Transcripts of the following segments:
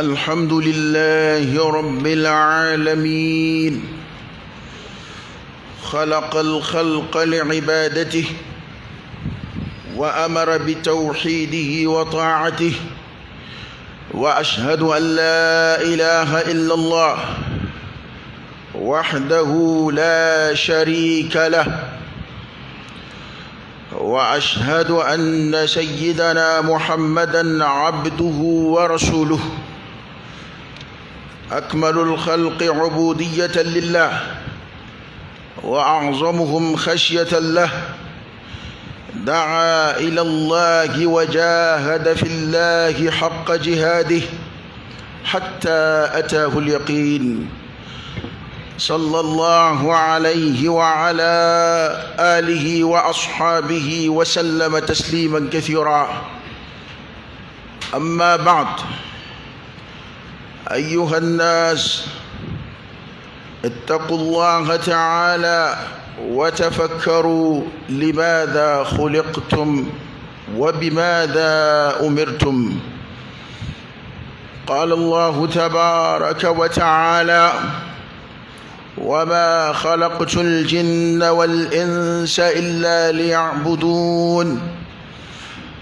الحمد لله رب العالمين، خلق الخلق لعبادته وأمر بتوحيده وطاعته، وأشهد أن لا إله إلا الله وحده لا شريك له، وأشهد أن سيدنا محمدا عبده ورسوله، أكمل الخلق عبودية لله وأعظمهم خشية له، دعا إلى الله وجاهد في الله حق جهاده حتى أتاه اليقين، صلى الله عليه وعلى آله وأصحابه وسلم تسليما كثيرا. أما بعد، أيها الناس، اتقوا الله تعالى وتفكروا لماذا خلقتم وبماذا أمرتم. قال الله تبارك وتعالى: وما خلقت الجن والإنس إلا ليعبدون،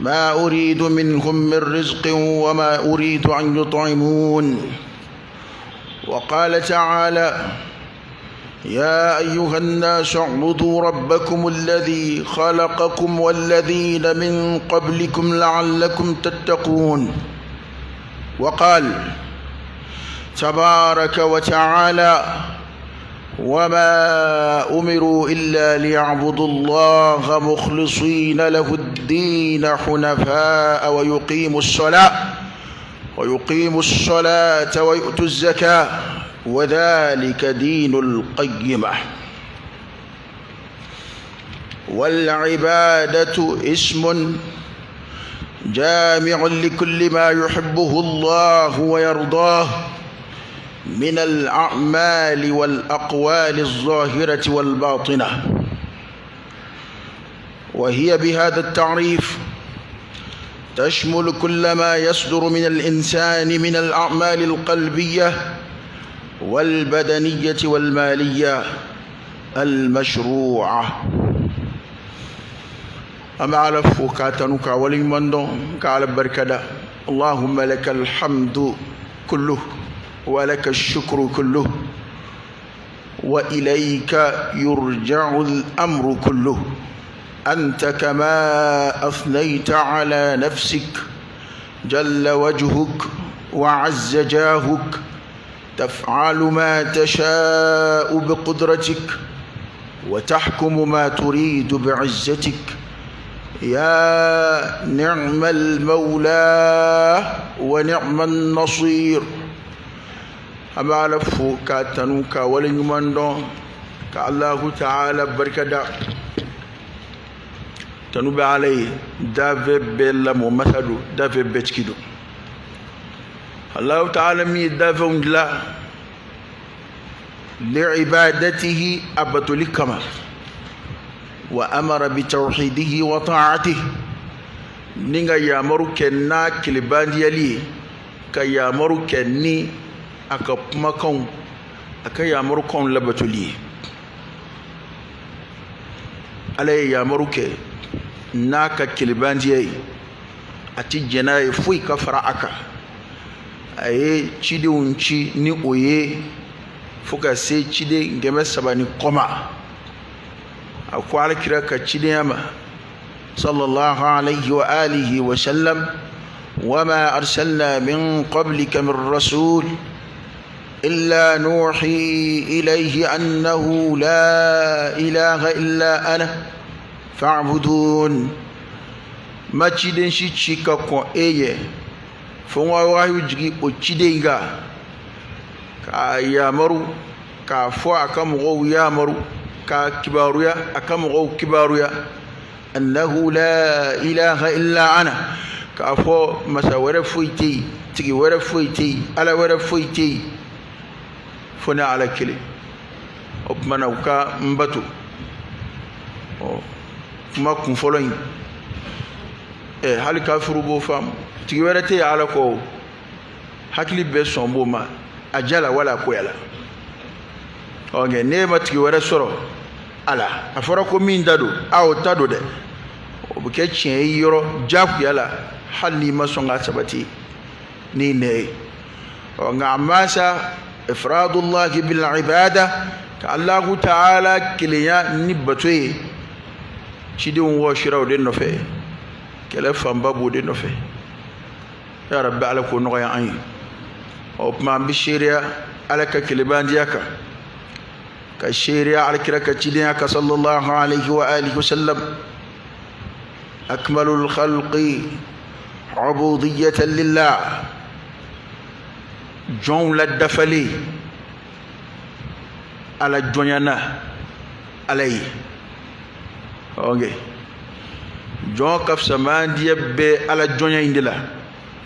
ما أريد منهم من رزق وما أريد أن يطعمون. وقال تعالى: يا أيها الناس اعبدوا ربكم الذي خلقكم والذين من قبلكم لعلكم تتقون. وقال تبارك وتعالى: وما أمروا إلا ليعبدوا الله مخلصين له الدين حنفاء ويقيموا الصلاة ويؤتوا الزكاة وذلك دين القيمة. والعبادة اسم جامع لكل ما يحبه الله ويرضاه من الأعمال والأقوال الظاهرة والباطنة، وهي بهذا التعريف تشمل كل ما يصدر من الإنسان من الأعمال القلبية والبدنية والمالية المشروعة. أما على فوكاتنك ولمن كعلى بركة. اللهم لك الحمد كله ولك الشكر كله وإليك يرجع الأمر كله، أنت كما أثنيت على نفسك، جل وجهك وعز جاهك، تفعل ما تشاء بقدرتك وتحكم ما تريد بعزتك، يا نعم المولى ونعم النصير. أما على فوكا تنوكا ولن كالله تعالى بركدا تنوب عليه دافي بلا ممثلو دافي بيتكيدو الله تعالى مي دافع لا لعبادته أبتلكما وأمر بتوحيده وطاعته، نيغا يامرو كنا كلبانديالي كيامرو كني aka kumakanw a ka yamaru kanw labatoli ye. Ala ye yamaru kɛ n'a ka kelebandiya ye, a ti jɛn n'a ye foyi ka fara a kan. A ye cidenw ci ni o ye fo ka se ciden 300 ni kɔ ma. A ko ala kira ka cidenya ma sallallahu alayhi wa alihi wa sallam: wama arsalna min qablika min rasul إلا نوحي إليه أنه لا إله إلا أنا فاعبدون. Ma ciden si ci ka kɔn e ɲɛ fo n ka wahiyu jigin o ciden kan k'a yamaru k'a fɔ a ka mɔgɔw yamaru k'a kibaruya a ka mɔgɔw kibaruya annahu la ilaha illa ana, k'a fɔ masa wɛrɛ foyi tɛ yen, tigi wɛrɛ foyi tɛ yen, ala wɛrɛ foyi tɛ yen fo ne ala kelen. O tuma na u ka n bato. Ɔ kuma kunfɔlɔ in hali kafiru b'o faamu, tigi wɛrɛ tɛ yen ala kɔ. Hakili bɛɛ sɔn b'o ma, a ja la wala a koya la. Ɔ nka n'e ma tigi wɛrɛ sɔrɔ a la, a fɔra ko min ta don, a o ta don dɛ, o bɛ kɛ tiɲɛ ye yɔrɔ diyagoya la, hali n'i ma sɔn k'a sabati n'i nɛ ye. Ɔ nka a masa ifradullahi bil ibada, ka Allahu ta'ala kelenya ni bato ye, cidenw wɔsira o de nɔfɛ, kɛlɛ fanba b'o de nɔfɛ. Ya rabbi, Ala k'o nɔgɔya an ye. O tuma an bɛ seereya Ala ka kelebandiya kan, ka seereya alakira ka cidenya kan sallallahu alaihi wa alihi wa sallam. Akmalul khalqi ubudiyatan lillah, jɔnw la dafalen Ala jɔnya na Ala ye. Ok, jɔn ka fisamandiya bɛ Ala jɔnya in de la.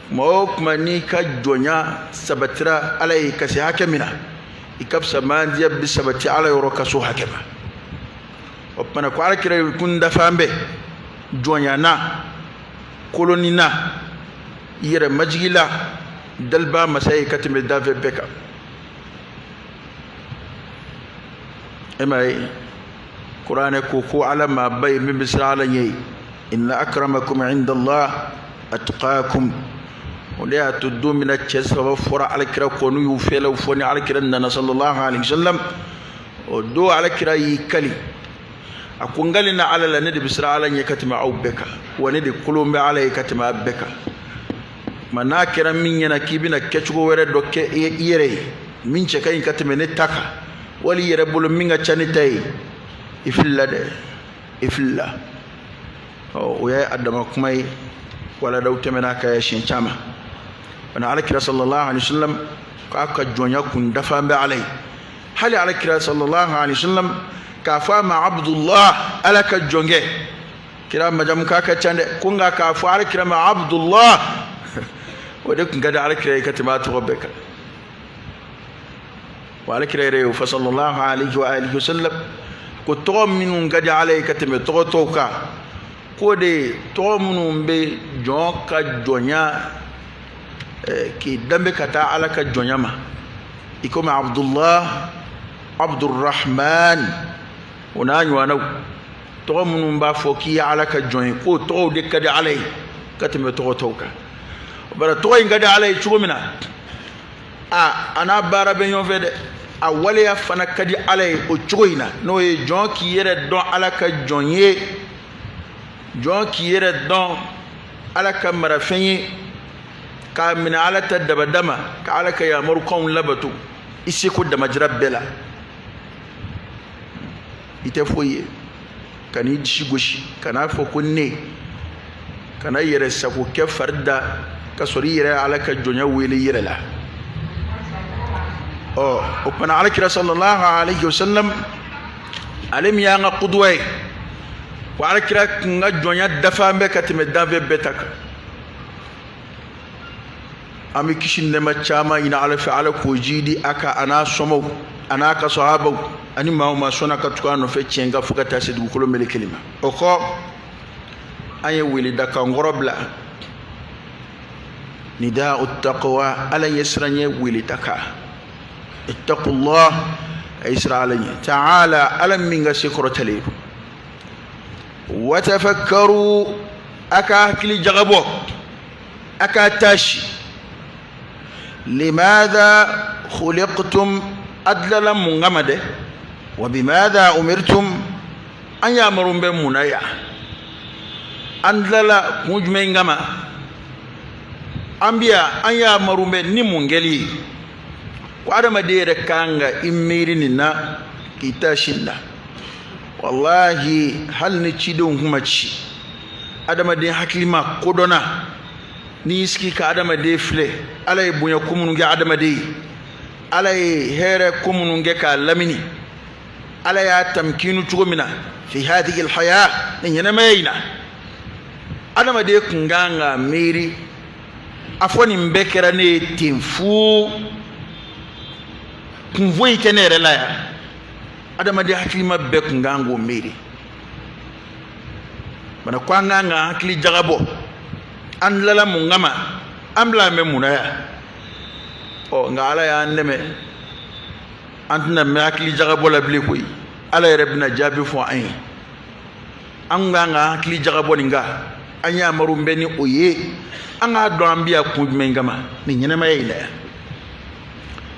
Kuma o kuma n'i ka jɔnya sabatira Ala ye ka se hakɛ min na, i ka fisamandiya bɛ sabati Ala yɔrɔ ka s'o hakɛ ma. O tuma ko alakira kun dafan bɛ jɔnya na, koloni na, yɛrɛ majigi la, daliba masa ye ka tɛmɛ danfɛn bɛɛ kan. E m'a ye, kuranɛ ko ko Ala maaba ye min bɛ siran Ala ɲɛ ye, inna akramakum inda Allah atqakum. O de y'a to don min na cɛ saba fɔra alakira kɔ, n'u y'u fɛlaw fɔ ni alakira nana sallallahu alaihi wasallam, o don alakira y'i kali, a ko n kali na Ala la, ne de bɛ siran Ala ɲɛ ka tɛmɛ aw bɛɛ kan, wa ne de kolon bɛ Ala ye ka tɛmɛ aw bɛɛ kan. Ma n'a kɛra min ɲɛna k'i bɛna kɛcogo wɛrɛ dɔ kɛ i yɛrɛ ye min cɛ ka ɲi ka tɛmɛ ne ta kan, wali i yɛrɛ bolo min ka ca ne ta ye, i filila dɛ, i filila. Ɔ o ye a dama kuma ye, waladaw tɛmɛna a kan siɲɛ caman. Bana alakira sallallahu alaihi wasallam k'a ka jɔnya kun dafa bɛ Ala ye. Hali alakira sallallahu alaihi wasallam k'a fɔ a ma Abdullah, Ala ka jɔnkɛ, kira majamu k'a ka ca dɛ, ko nka k'a fɔ alakira ma Abdullah, o de tun ka di alakira ye ka tɛmɛ a tɔgɔ bɛɛ kan. Wa alakira yɛrɛ y'o fɔ sallallahu alaihi wa alihi wasallam ko tɔgɔ minnu ka di Ala ye ka tɛmɛ tɔgɔ tɔw kan, k'o de tɔgɔ minnu bɛ jɔn ka jɔnya k'i danbe ka taa Ala ka jɔnya ma, i komi Abdullah, Abdurrahman, o n'a ɲɔgɔnnaw, tɔgɔ minnu b'a fɔ k'i ye Ala ka jɔn ye, k'o tɔgɔw de ka di Ala ye ka tɛmɛ tɔgɔ tɔw kan. Bari tɔgɔ in ka di Ala ye cogo min na, a n'a baara bɛ ɲɔgɔn fɛ dɛ, a waleya fana ka di Ala ye o cogo in na, n'o ye jɔn k'i yɛrɛ dɔn Ala ka jɔn ye, jɔn k'i yɛrɛ dɔn Ala ka marafɛn ye, k'a minɛ Ala ta dabada ma, ka Ala ka yamarukanw labato i seko damajira bɛɛ la. I tɛ foyi ye, kan'i disi gosi, kan'a fɔ ko ne, kana yɛrɛ sago kɛ fari da ka sɔrɔ i yɛrɛ Ala ka jɔnya wele i yɛrɛ la. Ɔ o kumana alakira sallallahu alaihi wasallam, ale min y'an ka kuduwa ye, ko alakira kun ka jɔnya dafa bɛ ka tɛmɛ danfɛn bɛɛ ta kan. An bɛ kisi nɛɛma caman ɲini Ala fɛ, Ala k'o jidi a kan, a n'a somɔgɔw, a n'a ka sahabaw, ani maa o maa sɔnna ka tugu a nɔfɛ tiɲɛ kan fo ka taa se dugukolo melekeli ma. O kɔ, an ye weledakan kɔrɔ bila, nida'u taqwa, Ala ɲɛ siran ɲɛ weledakan, ittaqullah, a ye siran Ala ɲɛ ta'ala, Ala min ka se kɔrɔtalen don. Watafakkaru, a ka hakili jagabɔ, a ka taasi, limadha khuliqtum, adlala mun kama dɛ, wa bimadha umirtum, an yamaru bɛ mun na yan, an dilala kun jumɛn kama, an bi yan, an yamaru bɛ ni mun kɛli ye. Ko adamaden yɛrɛ kan ka i miiri nin na, k'i taasi nin na. Wallahi, hali ni cidenw kun ma ci, adamaden hakilima kodɔnna, n'i sigi ka adamaden filɛ, Ala ye bonya ko minnu kɛ adamaden ye, Ala ye hɛrɛ ko minnu kɛ k'a lamini, Ala y'a tamkinu cogo min na fi hadhihi alhaya, ni ɲɛnamaya in na, adamaden kun kan ka miiri a fɔ nin bɛɛ kɛra ne ye ten fu, kun foyi tɛ ne yɛrɛ la yan. Adamaden hakilima bɛɛ kun kan k'o miiri. Bana ko an kan ka hakili jagabɔ, an tilala mun kama, an bila an bɛ mun na yan. Ɔ, nka Ala y'an dɛmɛ, an tɛna mɛn hakili jagabɔ la bilen koyi. Ala yɛrɛ bɛna jaabi fɔ an ye. An kan ka hakili jagabɔ nin kan, an yamaru bɛ ni o ye. An k'a dɔn an bɛ yan kun jumɛn kama nin ɲɛnamaya in la yan,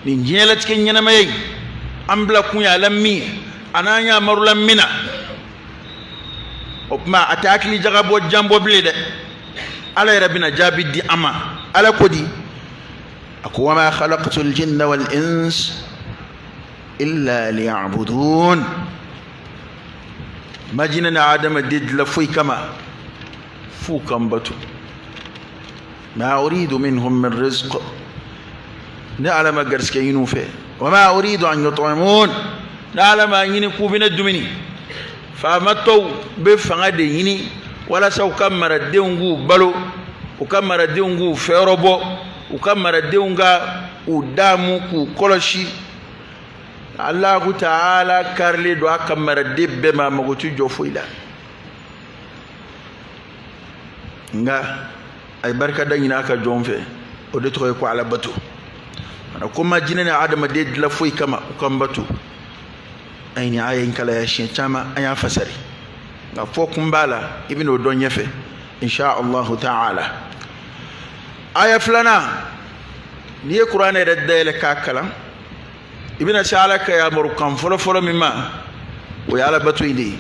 nin diɲɛlatigɛ ɲɛnamaya in, an bila kun ye a la min ye, a n'an yamaru la min na. O tuma a tɛ hakili jagabɔ jan bɔ bilen dɛ. Ala yɛrɛ bɛna jaabi di an ma. Ala ko di? A ko wama khalaqtul jinna wal ins illa liya'budun. Ma jinɛ ni adamaden dilan foyi kama f'u ka n bato. Ma uridu minhum min rizq, ne Ala ma garisɛgɛ ɲini u fɛ. Wa ma uridu an yut'imun, ne Ala ma ɲini k'u bɛ ne dumuni. Faama tɔw bɛ fanga de ɲini walasa u ka maradenw k'u balo, u ka maradenw k'u fɛyɔrɔ bɔ, u ka maradenw ka u daamu, k'u kɔlɔsi. Allahu ta'ala karilen don a ka maraden bɛɛ ma, a mago tɛ jɔ foyi la. Nka a ye barikada ɲini a ka jɔn fɛ, o de tɔgɔ ye ko Ala bato. Ko ma jinɛ ni adamaden dilan foyi kama u ka n bato. An ye nin aya in kalan siɲɛ caman, an y'a fasari, nka fɔ kun b'a la, i bɛn'o dɔn ɲɛfɛ insha allahu ta'ala. Aya filanan, n'i ye kuranɛ yɛrɛ dayɛlɛ k'a kalan, i bɛna se Ala ka yamaru kan fɔlɔfɔlɔ min ma, o ye Ala bato in de ye.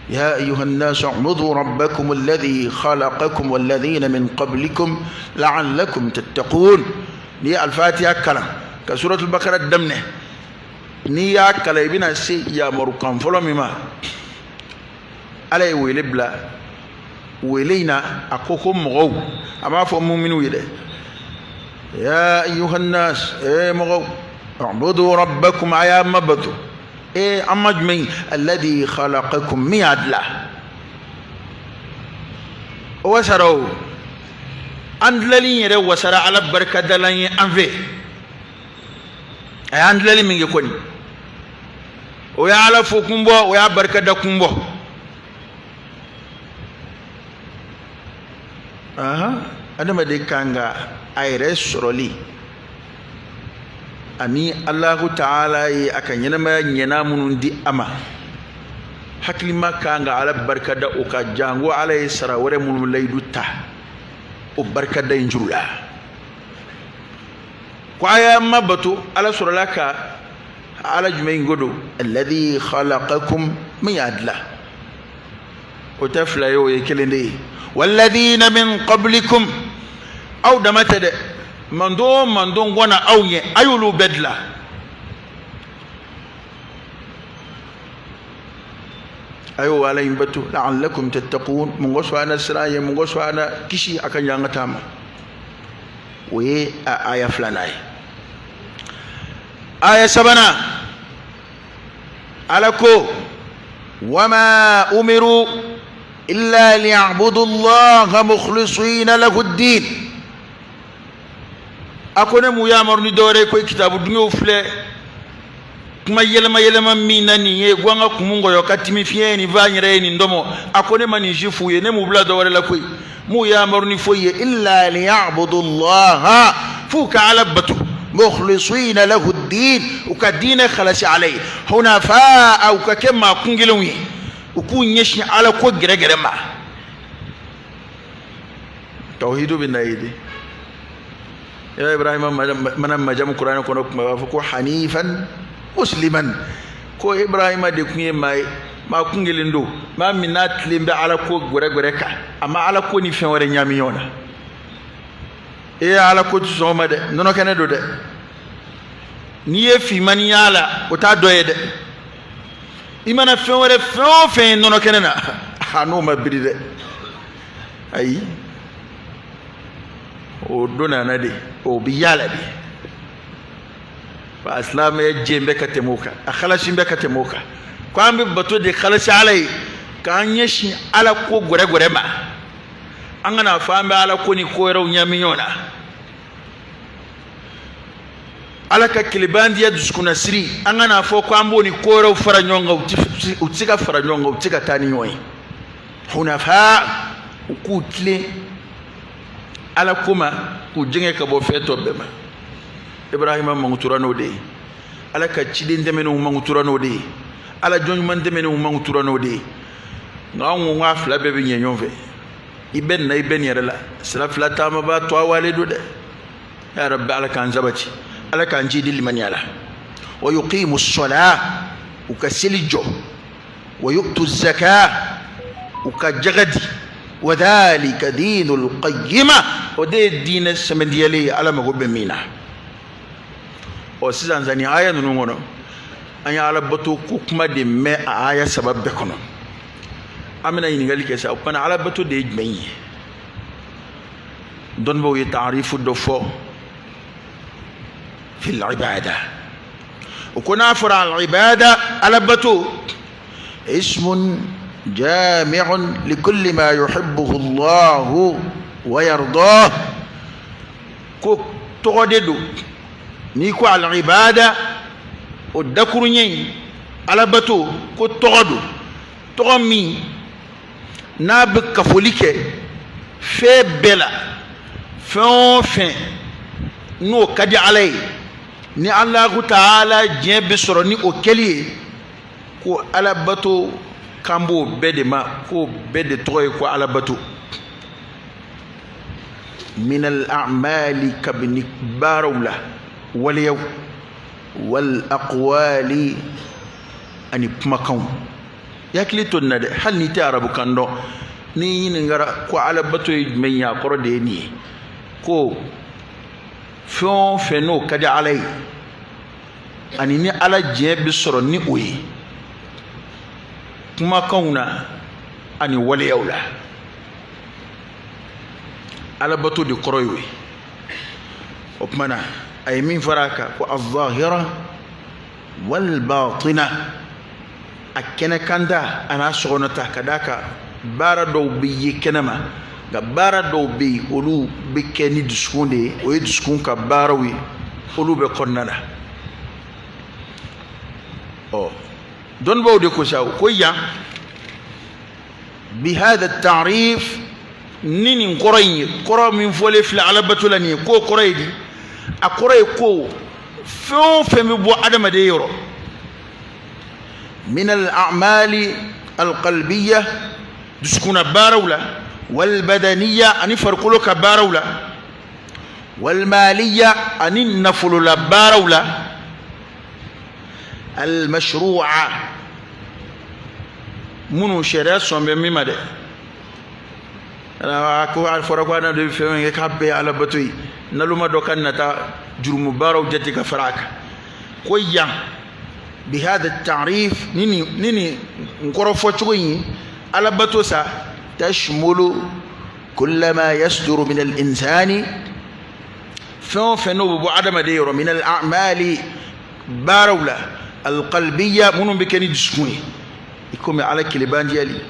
Ya ayuha nnasu ubudu rabbakum alladhi khalaqakum walladhina min qablikum la'allakum tattaqun. N'i ye alfatiha kalan ka suratul bakara daminɛ, n'i y'a kalan, i bɛna se yamaru kan fɔlɔ min ma. Ala ye wele bila. Wele in na, a ko ko mɔgɔw, a m'a fɔ muminiw ye dɛ. Ya ayuha nnas, ee mɔgɔw, ubudu rabbakum, a y'a mabato. Ee, an ma jumɛn ye? Alladhi khalaqakum, min y'a dilan. O wasara, o an dilali yɛrɛ wasara. Ala barikadalan ye an fɛ, a y'an dilali min kɛ kɔni, o ye Ala fo kun bɔ, o y'a barikada kun bɔ. Adamaden kan ka a yɛrɛ sɔrɔli ani Alahu taala ye a ka ɲɛnamaya ɲɛna minnu di a ma, hakilima kan ka Ala barikada o ka janko Ala ye sara wɛrɛ minnu layidu ta o barikada in juru la. Ko a y'a ma bato, Ala sɔrɔla ka Ala jumɛn in ko don? Alladhi khalaqakum, min y'a dilan. O tɛ fila ye, o ye kelen de ye. Walladhina min qablikum, aw dama tɛ dɛ, mantɔn o mantɔn kɔnna aw ɲɛ, a y'olu bɛɛ dilan. A y'o Ala in bato, la'allakum tattaqun, mun kosɔn a na siran ye, mun kosɔn a na kisi a ka ɲangata ma. O ye a aya filanan ye. Aya sabanan, Ala ko wama umiru illa liya'budu allaha mukhlisina lahu ddin. A ko ne m'u yamaru ni dɔwɛrɛ ye ko kitabu dungew filɛ kuma yɛlɛma yɛlɛma min na nin ye, ko an ka kumu ngɔyɔ ka timi fiɲɛ ye nin f'a yɛrɛ ye nin dɔmɔ. A ko ne ma nin si f'u ye, ne m'u bila dɔwɛrɛ la koyi, m'u yamaru ni foyi ye illa liya'budu allaha, f'u ka Ala bato, mukhlisina lahu ddin, u ka diinɛ khalasi Ala ye, hunafa, u ka kɛ maa kunkelenw ye, u k'u ɲɛsin Ala ko gɛrɛgɛrɛ ma. Tawhidu bɛ na ye de. Ya Ibrahima mana majamu kuranɛ kɔnɔ kuma b'a fɔ ko hanifan musliman, ko Ibrahima de kun ye maa ye, maa kun kelen don, maa min n'a tilen bɛ Ala ko gɛrɛgɛrɛ kan, a ma Ala ko ni fɛn wɛrɛ ɲaami ɲɔgɔn na. E ye Ala ko tɛ sɔn o ma dɛ, nɔnɔ kɛnɛ don dɛ. N'i ye finmani y'a la, o t'a dɔ ye dɛ. I mana fɛn wɛrɛ fɛn o fɛn ye nɔnɔ kɛnɛ na, a n'o ma biri dɛ. Ayi, o donna na de, o bi yaala de. Fa silamɛya jɛn bɛ ka tɛmɛ o kan, a halasi bɛ ka tɛmɛ o kan, ko an bɛ bato de halasi Ala ye, k'an ɲɛsin Ala ko gɛrɛgɛrɛ ma, an kana fɔ an bɛ Ala ko ni ko wɛrɛw ɲami ɲɔgɔn na. Ala ka kelebandiya dusukunnasiri, an kana fɔ ko an b'o ni ko wɛrɛw fara ɲɔgɔn kan, u tɛ se ka fara ɲɔgɔn kan, u tɛ se ka taa ni ɲɔgɔn ye. Hunafa, u k'u tilen Ala ko ma, k'u jɛngɛ ka bɔ fɛn tɔ bɛɛ ma. Ibrahima mankutura n'o de ye, Ala ka ciden tɛmɛnenw mankutura n'o de ye, Ala jɔn ɲuman tɛmɛnenw mankutura n'o de ye. Nka anw ko k'a fila bɛɛ bɛ ɲɛ ɲɔgɔn fɛ. I bɛ nin na, i bɛ nin yɛrɛ la, sira fila taamabaa to awale don dɛ. Ya Rabbi, Ala k'an sabati, Ala k'an jidi limaniya la. Wa yuqimu sɔla, u ka seli jɔ, wa yu'tu zaka, u ka jaga di, wa dhalika dinul qayyima, o de ye diinɛ sɛmɛntiyalen ye Ala mago bɛ min na. Ɔ sisan sa, nin aya ninnu kɔnɔ, an ye alabato ko kuma de mɛn a aya saba bɛɛ kɔnɔ. An bɛna ɲininkali kɛ sa, o kumana alabato de ye jumɛn ye? Dɔnnibaw ye taarifu dɔ fɔ fil ibada. O ko n'a fɔra al ibada, alabato, ismun jami'un likulli ma yuhibbuhu Allahu wa yardah, ko tɔgɔ de don. N'i ko al ibada, o dakuruɲɛ in, alabato, ko tɔgɔ don, tɔgɔ min n'a bɛ kafoli kɛ fɛn bɛɛ la, fɛn o fɛn n'o ka di Ala ye, ni Alahu taala diɲɛ bɛ sɔrɔ ni o kɛli ye, ko alabato kan b'o bɛɛ de ma, k'o bɛɛ de tɔgɔ ye ko alabato. Min al a'mali, kabini baaraw la, waleyaw, wal aqwali, ani kumakanw. I hakili to nin na dɛ, hali n'i tɛ arabukan dɔn, n'i ɲininkara ko alabato ye jumɛn ye, a kɔrɔ de ye nin ye, ko fɛn o fɛn n'o ka di Ala ye, ani ni Ala diɲɛ bɛ sɔrɔ ni o ye, kumakanw na ani waleyaw la, alabato de kɔrɔ y'o ye. O tuma na, a ye min fara a kan, ko az-zahira wal batina, a kɛnɛkanta an'a sokɔnɔta, ka d'a kan baara dɔw bɛ ye kɛnɛma, nka baara dɔw bɛ yen, olu bɛ kɛ ni dusukun de ye, o ye dusukun ka baaraw ye, olu bɛ kɔnɔna na. Ɔ dɔnnibaw de ko sa ko yan, bihada ta'rif, ni nin kɔrɔ in ye, kɔrɔ min fɔlen filɛ alabato la nin ye, k'o kɔrɔ ye di? A kɔrɔ ye ko fɛn o fɛn bɛ bɔ adamaden yɔrɔ, min al a'mali alqalbiya, dusukunna baaraw la, wal badaniya, ani farikolo ka baaraw la, wal maliya, ani nafolola baaraw la, al mashru'a, minnu sariya sɔn bɛ min ma dɛ. Ko a fɔra ko adamaden bɛ fɛn kɛ k'a bɛɛ ye alabato ye, naloma dɔ ka nata jurumu baaraw jate ka fara a kan. Ko yan, bihada ta'rif, ni nin kɔrɔ fɔcogo in ye, alabato sa, tashmulu kullama yasduru min al-insani, fɛn o fɛn n'o bɛ bɔ adamaden yɔrɔ, min al-a'mali, baaraw la, alqalbiya, minnu bɛ kɛ ni dusukun ye, i komi Ala kelebandiyali,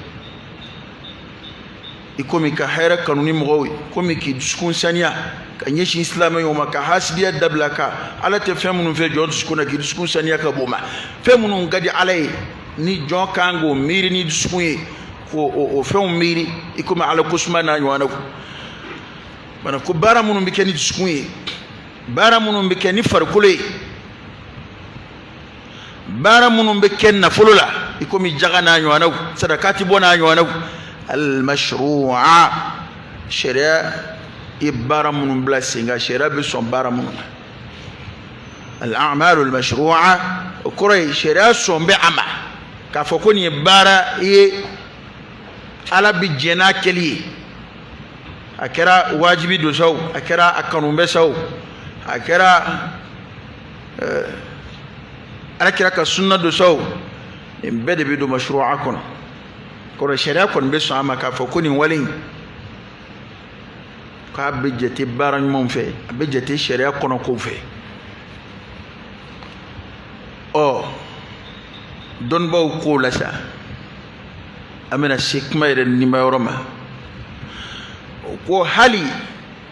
i komi ka hɛrɛ kanu ni mɔgɔw ye, komi k'i dusukun saniya ka ɲɛsin silamɛ ɲɔgɔn ma, ka hasidiya dabila, ka Ala tɛ fɛn minnu fɛ jɔn dusukun na, k'i dusukun saniya ka b'o ma, fɛn minnu ka di Ala ye ni jɔn kan k'o miiri ni dusukun ye, k'o o fɛnw miiri, i komi Ala kosuma n'a ɲɔgɔnnaw bana. Ko baara minnu bɛ kɛ ni dusukun ye, baara minnu bɛ kɛ ni farikolo ye, baara minnu bɛ kɛ nafolo la, i komi jaga n'a ɲɔgɔnnaw, sadakati bɔ n'a ɲɔgɔnnaw, almashru'a, sariya ye baara minnu bila sen kan, sariya bɛ sɔn baara minnu na, al-a'malu al-mashru'a, o kɔrɔ ye sariya sɔn bɛ a ma k'a fɔ ko nin ye baara ye, Ala bɛ jɛn n'a kɛli ye. A kɛra wajibi don sa o, a kɛra a kanu bɛ sa o, a kɛra Ala kira ka sunna don sa o, nin bɛɛ de bɛ don mashru'a kɔnɔ. Kɔrɔ sariya kɔni bɛ sɔn a ma k'a fɔ ko nin wale in k'a bɛ jate baara ɲumanw fɛ, a bɛ jate sariya kɔnɔ kow fɛ. Ɔ dɔnnibaaw k'o la sa, an bɛna se kuma yɛrɛ nimayɔrɔ ma. O ko hali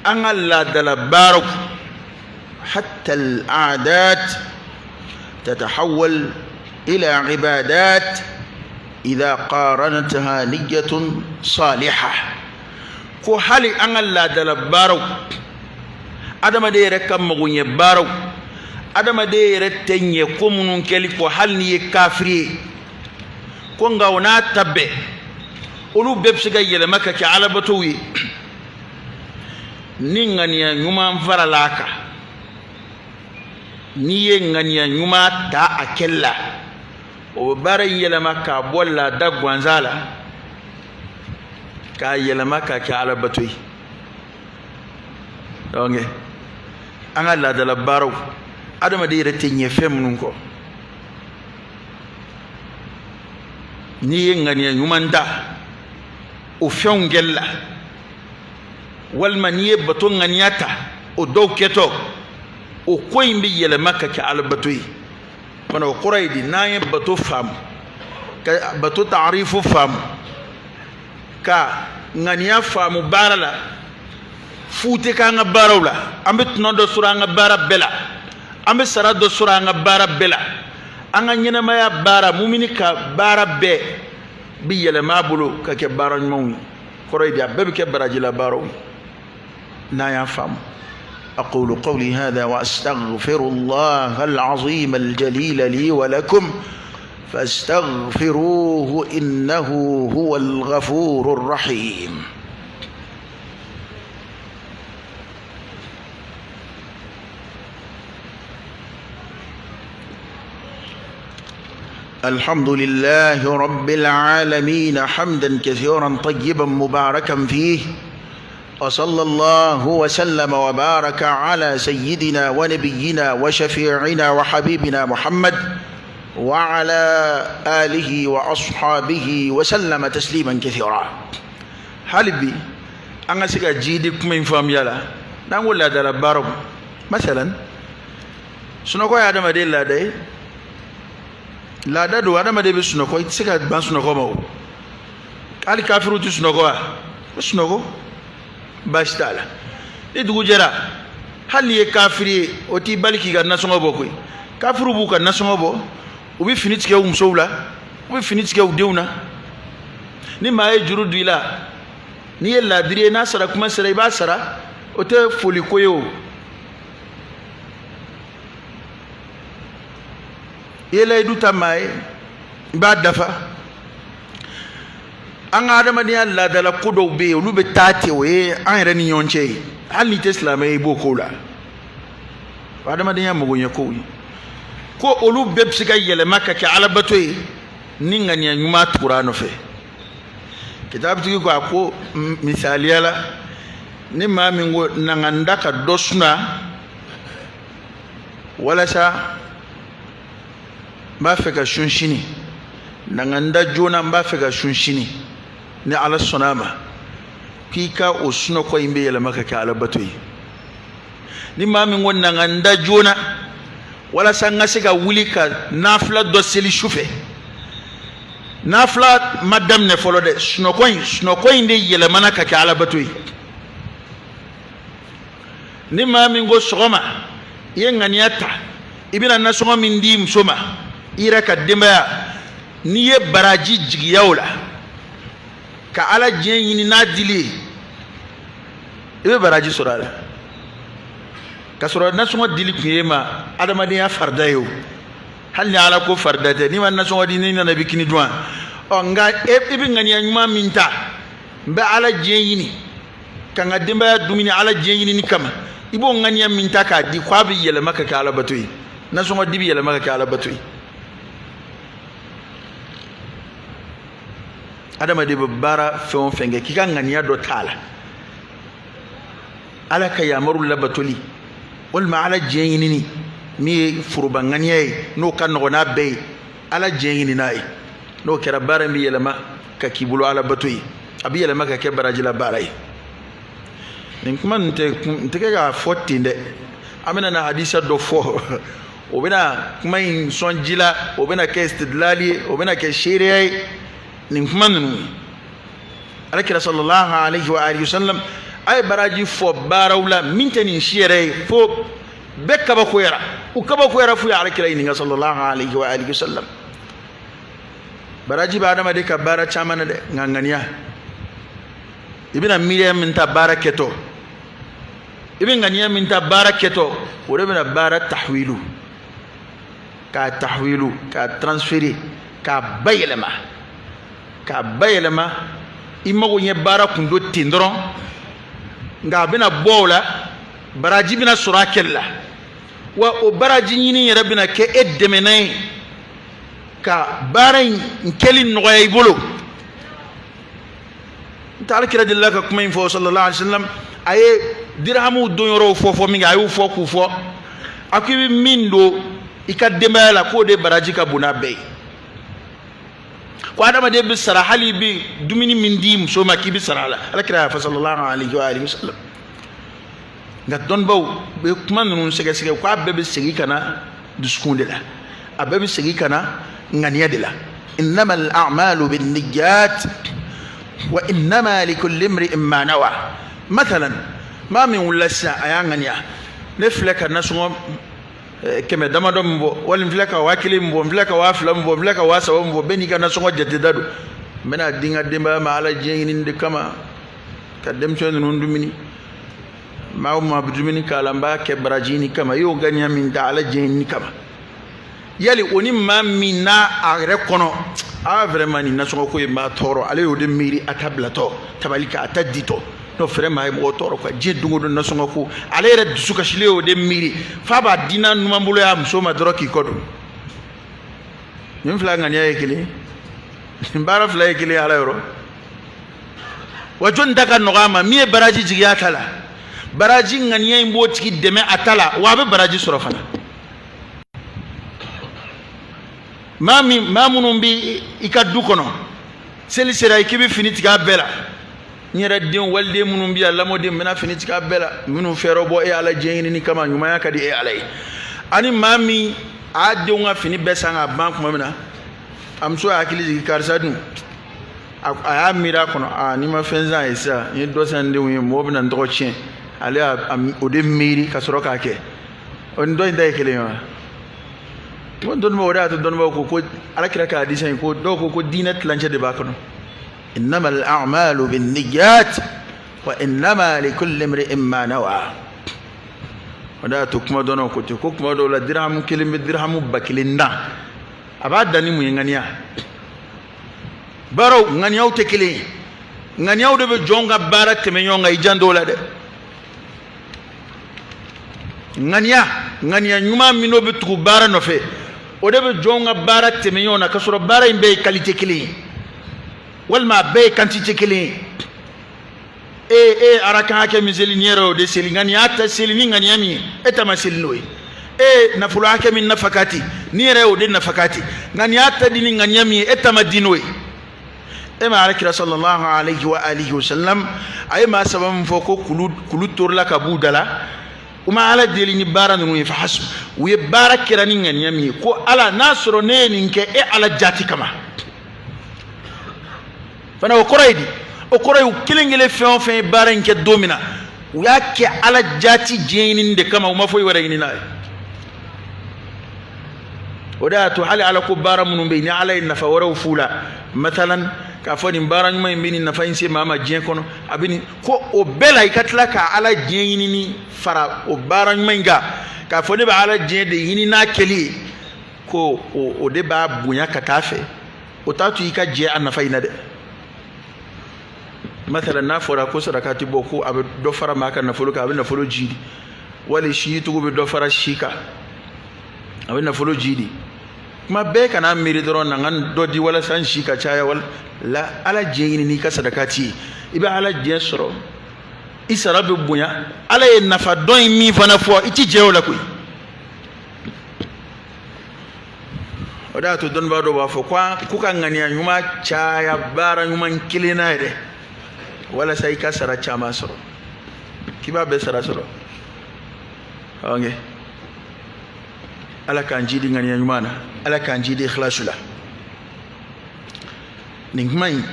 an ka laadala baaraw, hatta al-aadat tatahawwal ila ibadat idha qaranataha niyyatun salihah. Ko hali an ka laadala baaraw, adamaden yɛrɛ ka magoɲɛ baaraw, Adamaden yɛrɛ tɛ ɲɛ ko minnu kɛli kɔ hali n'i ye kafiri ye, ko nka o n'a ta bɛɛ olu bɛɛ bɛ se ka yɛlɛma ka kɛ alabatow ye ni ŋaniya ɲuman farala a kan. N'i ye ŋaniya ɲuman ta a kɛli la, o bɛ baara in yɛlɛma k'a bɔ laada gansan la k'a yɛlɛma k'a kɛ alabato ye. Donc an ka laadala baaraw, adamaden yɛrɛ tɛ ɲɛ fɛn minnu kɔ, n'i ye ŋaniya ɲuman ta o fɛnw kɛli la, walima n'i ye bato ŋaniya ta o dɔw kɛtɔ, o ko in bɛ yɛlɛma ka kɛ alabato ye. Fana o kɔrɔ ye di? N'an ye bato faamu, ka bato taarifu faamu, ka ŋaniya faamu baara la, fu tɛ k'an ka baaraw la. An bɛ tɔnɔ dɔ sɔrɔ an ka baara bɛɛ la, an bɛ sara dɔ sɔrɔ an ka baara bɛɛ la. An ka ɲɛnamaya baara, mumini ka baara bɛɛ bɛ yɛlɛma a bolo ka kɛ baara ɲumanw ye. Kɔrɔ ye di? A bɛɛ bɛ kɛ barajila baaraw ye n'an y'a faamu. أقول قولي هذا وأستغفر الله العظيم الجليل لي ولكم فاستغفروه إنه هو الغفور الرحيم. الحمد لله رب العالمين حمدا كثيرا طيبا مباركا فيه، وصلى الله وسلم وبارك على سيدنا ونبينا وشفيعنا وحبيبنا محمد وعلى آله وأصحابه وسلم تسليما كثيرا. Hali bi an ka se ka jiidi kuma in faamuya la, n'an ko laadala baaraw, masalan sunɔgɔ ye adamaden laada ye, laada don, adamaden bɛ sunɔgɔ, i tɛ se ka ban sunɔgɔ ma. O hali kafiriw tɛ sunɔgɔ wa? O sunɔgɔ baasi t'a la. Ni dugu jɛra, hali n'i ye kafiri ye, o t'i bali k'i ka nasɔngɔ bɔ koyi. Kafiriw b'u ka nasɔngɔ bɔ, u bɛ fini tigɛ u musow la, u bɛ fini tigɛ u denw na. Ni maa ye juru don i la, n'i ye laadiri ye, n'a sara kuma sera, i b'a sara, o tɛ foli ko ye. O i ye layidu ta maa ye, i b'a dafa. An ka adamadenya laadala ko dɔw bɛ yen, olu bɛ taa ten, o ye an yɛrɛ ni ɲɔgɔn cɛ ye. Hali n'i tɛ silamɛ ye, i b'o ko la. O adamadenya magoɲɛ kow ye, ko olu bɛɛ bɛ se ka yɛlɛma ka kɛ alabato ye ni ŋaniya ɲuman tugura a nɔfɛ. Kitabutigi ko a ko misaliya la, ni maa min ko na n ka n da ka dɔ suna walasa n b'a fɛ ka sun sini, na n ka n da joona, n b'a fɛ ka sun sini, ni Ala sɔnna a ma, k'i ka o sunɔgɔ in bɛ yɛlɛma ka kɛ alabato ye. Ni maa min ko na n ka n da joona walasa n ka se ka wuli ka nafila dɔ seli su fɛ, nafila ma daminɛ fɔlɔ dɛ, sunɔgɔ in de yɛlɛmana ka kɛ alabato ye. Ni maa min ko sɔgɔma i ye ŋaniya ta, i bɛna nasɔngɔ min di muso ma, i yɛrɛ ka denbaya, n'i ye baraji jigiya o la ka Ala diɲɛ ɲini n'a dili ye, i bɛ baraji sɔrɔ a la. K'a sɔrɔ nasɔngɔ dili tun ye ma adamadenya farida ye o, hali ni Ala ko farida tɛ, n'i ma nasɔngɔ di, n'i nana i bɛ kini dun wa? Ɔ nka i bɛ ŋaniya ɲuman min ta, n bɛ Ala diɲɛ ɲini ka n ka denbaya dumuni Ala diɲɛ ɲinini kama, i b'o ŋaniya min ta k'a di, k'a bɛ yɛlɛma ka kɛ alabato ye. Nasɔngɔ di bɛ yɛlɛma ka kɛ alabato ye. Adamaden bɛ baara fɛn o fɛn kɛ, k'i ka ŋaniya dɔ t'a la, Ala ka yamaru labatoli walima Ala diɲɛ ɲinini min ye foroba ŋaniya ye, n'o ka nɔgɔn n'a bɛɛ ye, Ala diɲɛ ɲini n'a ye, n'o kɛra baara in bɛ yɛlɛma ka k'i bolo alabato ye, a bɛ yɛlɛma ka kɛ barajila baara ye. Nin kuma nin tɛ n tɛ kɛ k'a fɔ ten dɛ, an bɛna na hadisa dɔ fɔ, o bɛna kuma in sɔn ji la, o bɛna kɛ istidlali ye, o bɛna kɛ seereya ye. Nin kuma ninnu, Alakira sallallahu alaihi wa alihi wasallam a ye baraji fɔ baaraw la min tɛ nin si yɛrɛ ye, fo bɛɛ kabakoyara, u kabakoyara f'u ye Alakira ɲininka sallallahu alaihi wa alihi wasallam. Baraji bɛ adamaden ka baara caman na dɛ, nka ŋaniya, i bɛna miiriya min ta baara kɛtɔ, i bɛ ŋaniya min ta baara kɛtɔ, o de bɛna baara tahwilu. K'a tahwilu, k'a transférer, k'a bayɛlɛma, k'a bayɛlɛma. I mago ɲɛ baara kun don ten dɔrɔn, nka a bɛna bɔ o la, baraji bɛna sɔrɔ a kɛli la. Wa o baraji ɲini yɛrɛ bɛna kɛ e dɛmɛnan ye ka baara in kɛli nɔgɔya i bolo. N tɛ alakira delila ka kuma in fɔ sallallahu alaihi wa sallam. A ye dirhamuw don yɔrɔw fɔ fɔ min kɛ, a y'u fɔ k'u fɔ. A ko i bɛ min don i ka denbaya la, k'o de baraji ka bon n'a bɛɛ ye. Ko adamaden bɛ sara hali i bɛ dumuni min di muso ma, k'i bɛ sara a la. Alakira y'a fɔ sallallahu alaihi wa alihi wa sallam. Nka dɔnnibaw bɛ kuma ninnu sɛgɛsɛgɛ k'a bɛɛ bɛ segin ka na dusukun de la, a bɛɛ bɛ segin ka na ŋaniya de la. Innama al-a'malu bin-niyyat wa innama likulli imri'in ma nawa. Mathalan, maa min wulila sisan, a y'a ŋaniya: ne filɛ ka nasɔngɔ 100 damadɔ min bɔ, wali n filɛ ka 1000 min bɔ, n filɛ ka 2000 min bɔ, n filɛ ka 3000 min bɔ, bɛɛ n'i ka nasɔngɔ jateda don. N bɛna di n ka denbaya ma ala diɲɛ ɲini de kama, ka denmisɛn ninnu dumuni. Maa o maa bɛ dumuni k'a la, n b'a kɛ baraji ɲini kama. I y'o ŋaniya min ta ala diɲɛ ɲini kama, yali o ni maa min n'a a yɛrɛ kɔnɔ, aa vraiment nin nasɔngɔ ko ye maa tɔɔrɔ, ale y'o de miiri a ta bilatɔ tabali kan, a ta ditɔ, n'o vraiment a ye mɔgɔ tɔɔrɔ quoi, diɲɛ don o don nasɔngɔ ko, ale yɛrɛ dusu kasilen y'o de miiri f'a b'a di n'a numan bolo y'a muso ma dɔrɔn k'i kɔ don. Nin fila ŋaniya ye kelen, nin baara fila ye kelen ala yɔrɔ. Wa jɔnni ta ka nɔgɔ a ma? Min ye baraji jigiya ta la, baraji ŋaniya in b'o tigi dɛmɛ a ta la, wa a bɛ baraji sɔrɔ fana. Maa min, maa minnu bɛ i ka du kɔnɔ, seli sera i k'i bɛ fini tigɛ a bɛɛ la. N yɛrɛ den, waliden minnu bɛ yan, lamɔden, n bɛna fini tigɛ a bɛɛ la. Minnu fɛɛrɛ bɔ e ala diɲɛ ɲinini kama, ɲumanya ka di e ala ye. Ani maa min a denw ka fini bɛɛ san k'a ban tuma min na, a muso y'a hakili jigin, karisa dun, a y'a miiri a kɔnɔ, aa n'i ma fɛn san ye sisan, n ye dɔ san n denw ye, mɔgɔ bɛna n tɔgɔ tiɲɛ. Ale y'a o de miiri ka sɔrɔ k'a kɛ. O ni dɔ in ta ye kelen ye wa? N ko dɔnnibaw, o de y'a to dɔnnibaw ko ko ala kira ka hadisa in ko dɔw ko ko diinɛ tilancɛ de b'a kɔnɔ. Innama al-a'malu bin-niyyat wa innama likulli imri'in ma nawa. O de y'a to kuma dɔnnaw ko ten ko kuma dɔw la dirhamu kelen bɛ dirhamu 1000 dan. A b'a dan ni mun ye? Ŋaniya. Baaraw ŋaniyaw tɛ kelen ye. Ŋaniyaw de bɛ jɔn ka baara tɛmɛ ɲɔgɔn kan. I janto o la dɛ. Ŋaniya, ŋaniya ɲuman min n'o bɛ tugu baara nɔfɛ, o de bɛ jɔn ka baara tɛmɛ ɲɔgɔn na, k'a sɔrɔ baara in bɛɛ ye qualité kelen ye, walima a bɛɛ ye quantité kelen ye. E ye arakan hakɛ min seli, nin yɛrɛ y'o de seli. Ŋaniya ta seli ni ŋaniya min ye, e ta ma seli n'o ye. E nafolo hakɛ min nafakati, nin yɛrɛ y'o de nafakati. Ŋaniya ta di ni ŋaniya min ye, e ta ma di n'o ye. E ma ala kira sallallahu alayhi wa alihi wa sallam, a ye maa saba min fɔ ko kulu torila ka b'u da la, u ma ala deli ni baara ninnu ye fa hasu, u ye baara kɛra ni ŋaniya min ye, ko ala n'a sɔrɔ ne ye nin kɛ e ala jati kama fana. O kɔrɔ ye di? O kɔrɔ ye u kelen kelen fɛn o fɛn ye baara in kɛ don min na, u y'a kɛ ala jati diɲɛ ɲinini de kama, u ma foyi wɛrɛ ɲini n'a ye. O de y'a to hali ala ko baara minnu bɛ yen, ni ala ye nafa wɛrɛw f'u la, matalan k'a fɔ nin baara ɲuman in bɛ nin nafa in se maa ma diɲɛ kɔnɔ, a bɛ nin ko o bɛɛ la, i ka tila ka ala diɲɛ ɲinini fara o baara ɲuman in kan, k'a fɔ ne bɛ ala diɲɛ de ɲini n'a kɛli ye, ko o de b'a bonya ka taa fɛ. O t'a to i ka jɛ a nafa in na dɛ. Matalan n'a fɔra ko sarakati bɔ, ko a bɛ dɔ fara maa ka nafolo kan, a bɛ nafolo jiidi, wali sijitugu bɛ dɔ fara si kan, a bɛ nafolo jiidi. Kuma bɛɛ kana miiri dɔrɔn na n ka dɔ di walasa n si ka caya. Wala la, ala diɲɛ ɲini n'i ka sarakati ye, i bɛ ala diɲɛ sɔrɔ, i sara bɛ bonya. Ala ye nafa dɔn in min fana fɔ, i ti jɛ o la koyi. O de y'a to dɔnnibaa dɔw b'a fɔ ko ka ŋaniya ɲuman caya baara ɲuman kelen na yɛrɛ, walasa i ka sara caman sɔrɔ, k'i b'a bɛɛ sara sɔrɔ. Ok, ala k'an jidi ŋaniya ɲuman na, ala k'an jidi ikhlasu la. Nin kuma in,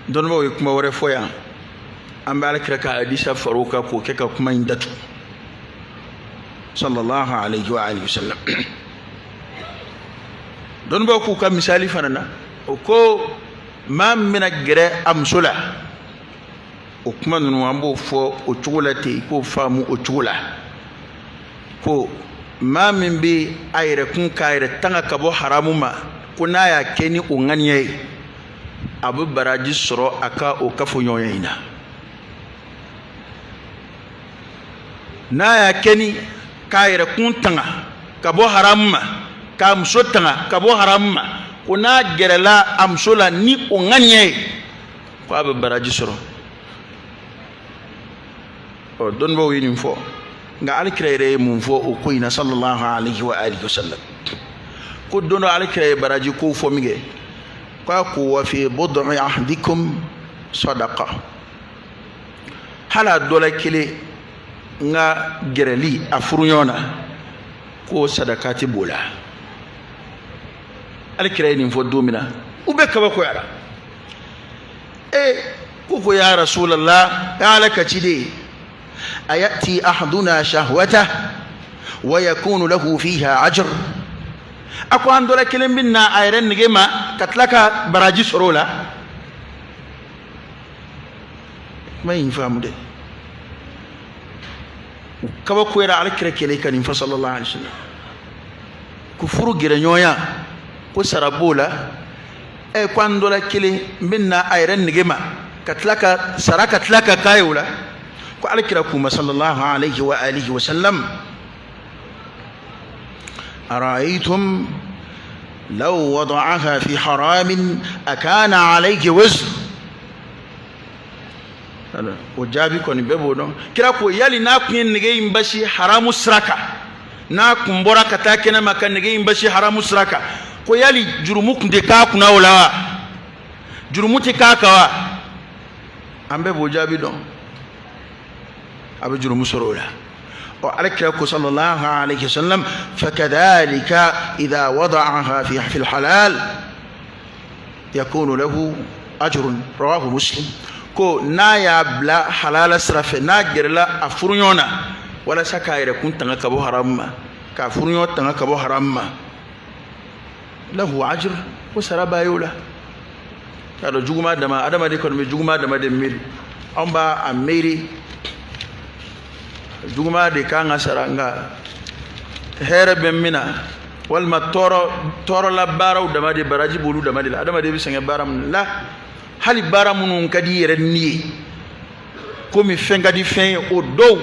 dɔnnibaaw ye kuma wɛrɛ fɔ yan, an bɛ ala kira ka hadisa far'o kan k'o kɛ ka kuma in datugu sallallahu alayhi wa alihi wa sallam. Dɔnnibaaw k'u ka misali fana na, o ko maa min bɛna gɛrɛ a muso la, o kuma ninnu an b'o fɔ o cogo la ten, i k'o faamu o cogo la, ko Maa min bɛ a yɛrɛ kun k'a yɛrɛ tanga ka bɔ haramu ma, ko n'a y'a kɛ ni o ŋaniya ye, a bɛ baraji sɔrɔ a ka o kafoɲɔgɔnya in na. N'a y'a kɛ ni k'a yɛrɛ kun tanga ka bɔ haramu ma, k'a muso tanga ka bɔ haramu ma, ko n'a gɛrɛla a muso la ni o ŋaniya ye, ko a bɛ baraji sɔrɔ. Ɔ, dɔnnibaaw ye nin fɔ, nka alikira yɛrɛ ye mun fɔ o ko in na sallallahu alaihi wa alihi wa sallam? Ko don dɔ alikira ye baraji kow fɔ min kɛ, k'a ko wa fi bud'i ahdikum sadaqa, hali a dɔ la kelen n ka gɛrɛli a furuɲɔgɔn na, ko sadakati b'o la. Alikira ye nin fɔ don min na, u bɛɛ kabakoyara. E ko ya rasulallah, ya Ala ka ciden, ayati ahaduna shahwata wa yakunu lahu fiha ajr? A ko an dɔ la kelen bɛ na a yɛrɛ nege ma ka tila ka baraji sɔrɔ o la. Kuma in faamu dɛ. U kabakoyara alikira kɛlen ka nin fɔ sallallahu alaihi wasallam, ko furu gɛrɛɲɔgɔnya, ko sara b'o la. Ɛ, ko an dɔ la kelen bɛ na a yɛrɛ nege ma ka tila ka sara ka tila ka k'a ye o la. Ko alikira k'u ma sallallahu alaihi wa alihi wa sallam, ara'aytum law wada'aha fi haramin akana alayhi wizr? O jaabi kɔni bɛɛ b'o dɔn. Kira ko yali n'a kun ye nege in basi haramu sira kan, n'a kun bɔra ka taa kɛnɛma ka nege in basi haramu sira kan, ko yali jurumu kun tɛ k'a kunna o la wa? Jurumu tɛ k'a kan wa? An bɛɛ b'o jaabi dɔn, a bɛ jurumu sɔrɔ o la. Ɔ, alakira ko sallallahu alaihi wasallam, fakadhalika idha wada'aha fi halal yakunu lahu ajrun, rawahu Muslim. Ko n'a y'a bila halala sira fɛ, n'a gɛrɛla a furuɲɔgɔn na walasa k'a yɛrɛ kun tanga ka bɔ haramu ma, k'a furuɲɔgɔn tanga ka bɔ haramu ma, lahu ajr, ko sara b'a ye o la. K'a dɔn juguman dama, adamaden kɔni bɛ juguman dama de miiri. Anw b'a a miiri juguman de kan ka sara, nka hɛrɛ bɛ min na walima tɔɔrɔ tɔɔrɔla baaraw dama de, baraji b'olu dama de la. Adamaden bɛ sɛgɛn baara min la, hali baara minnu ka di i yɛrɛ ni ye, komi fɛn ka di fɛn ye, o dɔw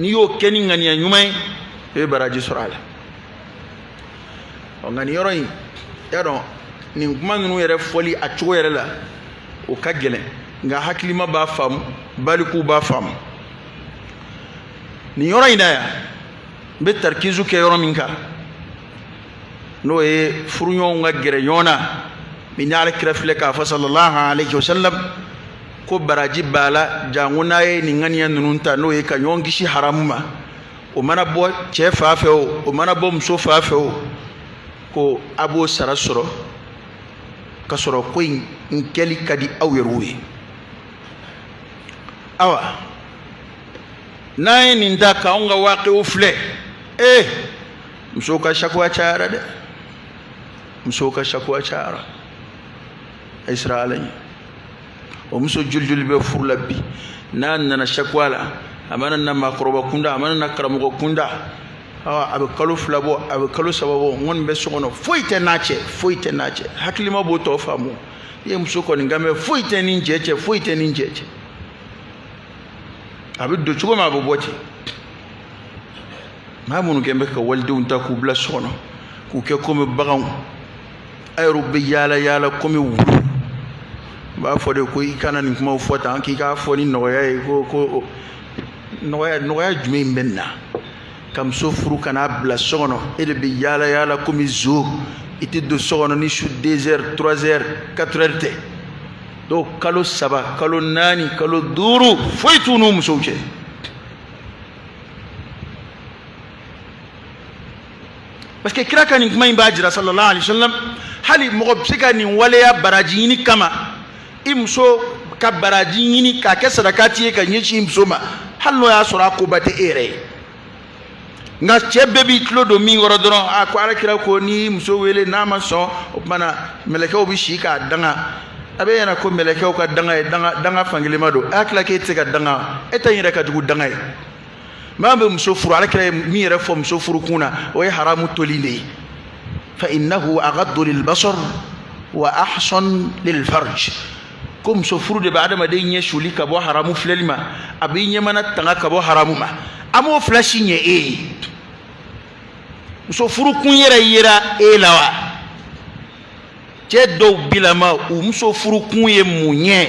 n'i y'o kɛ ni ŋaniya ɲuman ye, i bɛ baraji sɔrɔ a la. Ɔ, nka nin yɔrɔ in, y'a dɔn nin kuma ninnu yɛrɛ fɔli a cogo yɛrɛ la, o ka gɛlɛn, nka hakilima b'a faamu, balikuw b'a faamu. Nin yɔrɔ in na yan, n bɛ tarikizu kɛ yɔrɔ min kan, n'o ye furuɲɔgɔnw ka gɛrɛ ɲɔgɔn na min ni alakira filɛ k'a fɔ sallallahu alaihi wasallam ko baraji b'a la, janko n'a ye nin ŋaniya ninnu ta, n'o ye ka ɲɔgɔn kisi haramu ma, o mana bɔ cɛ fa fɛ o, o mana bɔ muso fa fɛ o, ko a b'o sara sɔrɔ ka sɔrɔ ko in kɛli ka di aw yɛrɛw ye. Awa, n'an ye nin ta k'anw ka waaqiw filɛ, ee, musow ka sakuwa cayara dɛ, musow ka sakuwa cayara. A ye siran Ala ɲɛ. O muso joli joli bɛ furu la bi, n'a nana sakuwa la, a mana na maakɔrɔba kunda, a mana na karamɔgɔ kunda, awa, a bɛ kalo 2 bɔ, a bɛ kalo 3 bɔ, n kɔni bɛ so kɔnɔ, foyi tɛ n'a cɛ, foyi tɛ n'a cɛ. Hakilima b'o tɔ faamu. I ye muso kɔni kan mɛn, foyi tɛ ni cɛ cɛ, foyi tɛ ni cɛ cɛ. A bɛ don cogo min, a bɛ bɔ ten. Maa minnu kɛn bɛ ka walidenw ta k'u bila so kɔnɔ k'u kɛ komi baganw, a yɛrɛw bɛ yaala yaala komi wulu. N b'a fɔ de ko i kana nin kumaw fɔ tan, k'i k'a fɔ ni nɔgɔya ye. Ko nɔgɔya, nɔgɔya jumɛn bɛ nin na? Ka muso furu ka n'a bila so kɔnɔ, e de bɛ yaala yaala komi zo, i tɛ don so kɔnɔ ni su 2 heures, 3 heures, 4 heures tɛ. Dɔw kalo 3, kalo 4, kalo 5, foyi t'u n'u musow cɛ. Parce que kira ka nin kuma in b'a jira sallallahu alaihi wasallam, hali mɔgɔ bɛ se ka nin waleya baraji ɲini kama, i muso ka baraji ɲini k'a kɛ sadakati ye ka ɲɛsin i muso ma, hali n'o y'a sɔrɔ a koba tɛ e yɛrɛ ye. Nka cɛ bɛɛ b'i tulo don min kɔrɔ dɔrɔn, a ko alakira ko n'i muso wele n'a ma sɔn, o tuma na mɛlɛkɛw bɛ si k'a danga. A bɛ ɲɛna ko mɛlɛkɛw ka danga ye danga, danga fankelenma don. A tila k'e tɛ se ka danga, e ta in yɛrɛ ka jugu danga ye. Maa bɛ muso furu, ala kira ye min yɛrɛ fɔ muso furu kun na, o ye haramu toli de ye. Fa innahu aghaddu lilbasar wa ahsan lilfarj. Ko muso furu de bɛ adamaden ɲɛ suli ka bɔ haramu filɛli ma, a b'i ɲɛmana tanga ka bɔ haramu ma. An m'o fila si ɲɛ e ye. Muso furu kun yɛrɛ yera e la wa? Cɛ dɔw bilama, u muso furu kun ye mun ye?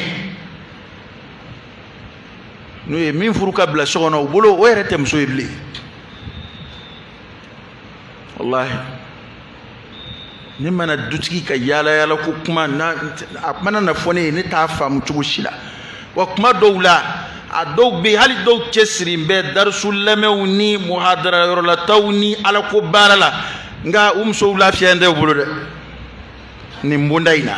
N'u ye min furu ka bila so kɔnɔ, u bolo o yɛrɛ tɛ muso ye bilen. Walahi, ne mana dutigi ka yaala yaala ko kuma na, a mana na fɔ ne ye, ne t'a faamu cogo si la. Wa kuma dɔw la, a dɔw bɛ yen, hali dɔw cɛsirilen bɛ darisu lamɛnw ni muhadara yɔrɔlataw ni alako baara la, nka u musow lafiyalen tɛ u bolo dɛ nin bonda in na.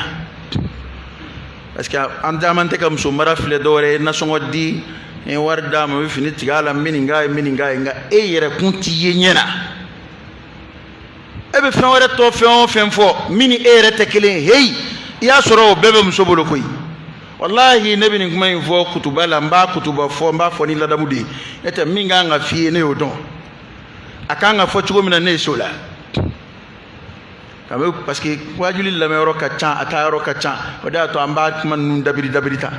Parce que an caman tɛ ka muso mara filɛ dɔwɛrɛ ye, nasɔngɔ di, n ye wari d'a ma, n bɛ fini tigɛ a la, n bɛ nin k'a ye, n bɛ nin k'a ye, nka e yɛrɛ kun t'i ye ɲɛ na. E bɛ fɛn wɛrɛ tɔ fɛn o fɛn fɔ min ni e yɛrɛ tɛ kelen ye, heyi, i y'a sɔrɔ o bɛɛ bɛ muso bolo koyi. Walahi, ne bɛ nin kuma in fɔ kutuba la, n b'a kutuba fɔ, n b'a fɔ ni ladamu de ye. Ne tɛ min kan ka f'i ye, ne y'o dɔn. A kan ka fɔ cogo min na, ne ye s'o la. Parce que wajuli lamɛnyɔrɔ ka ca, a taa yɔrɔ ka ca, o de y'a to an b'a kuma ninnu dabiri dabiri ta.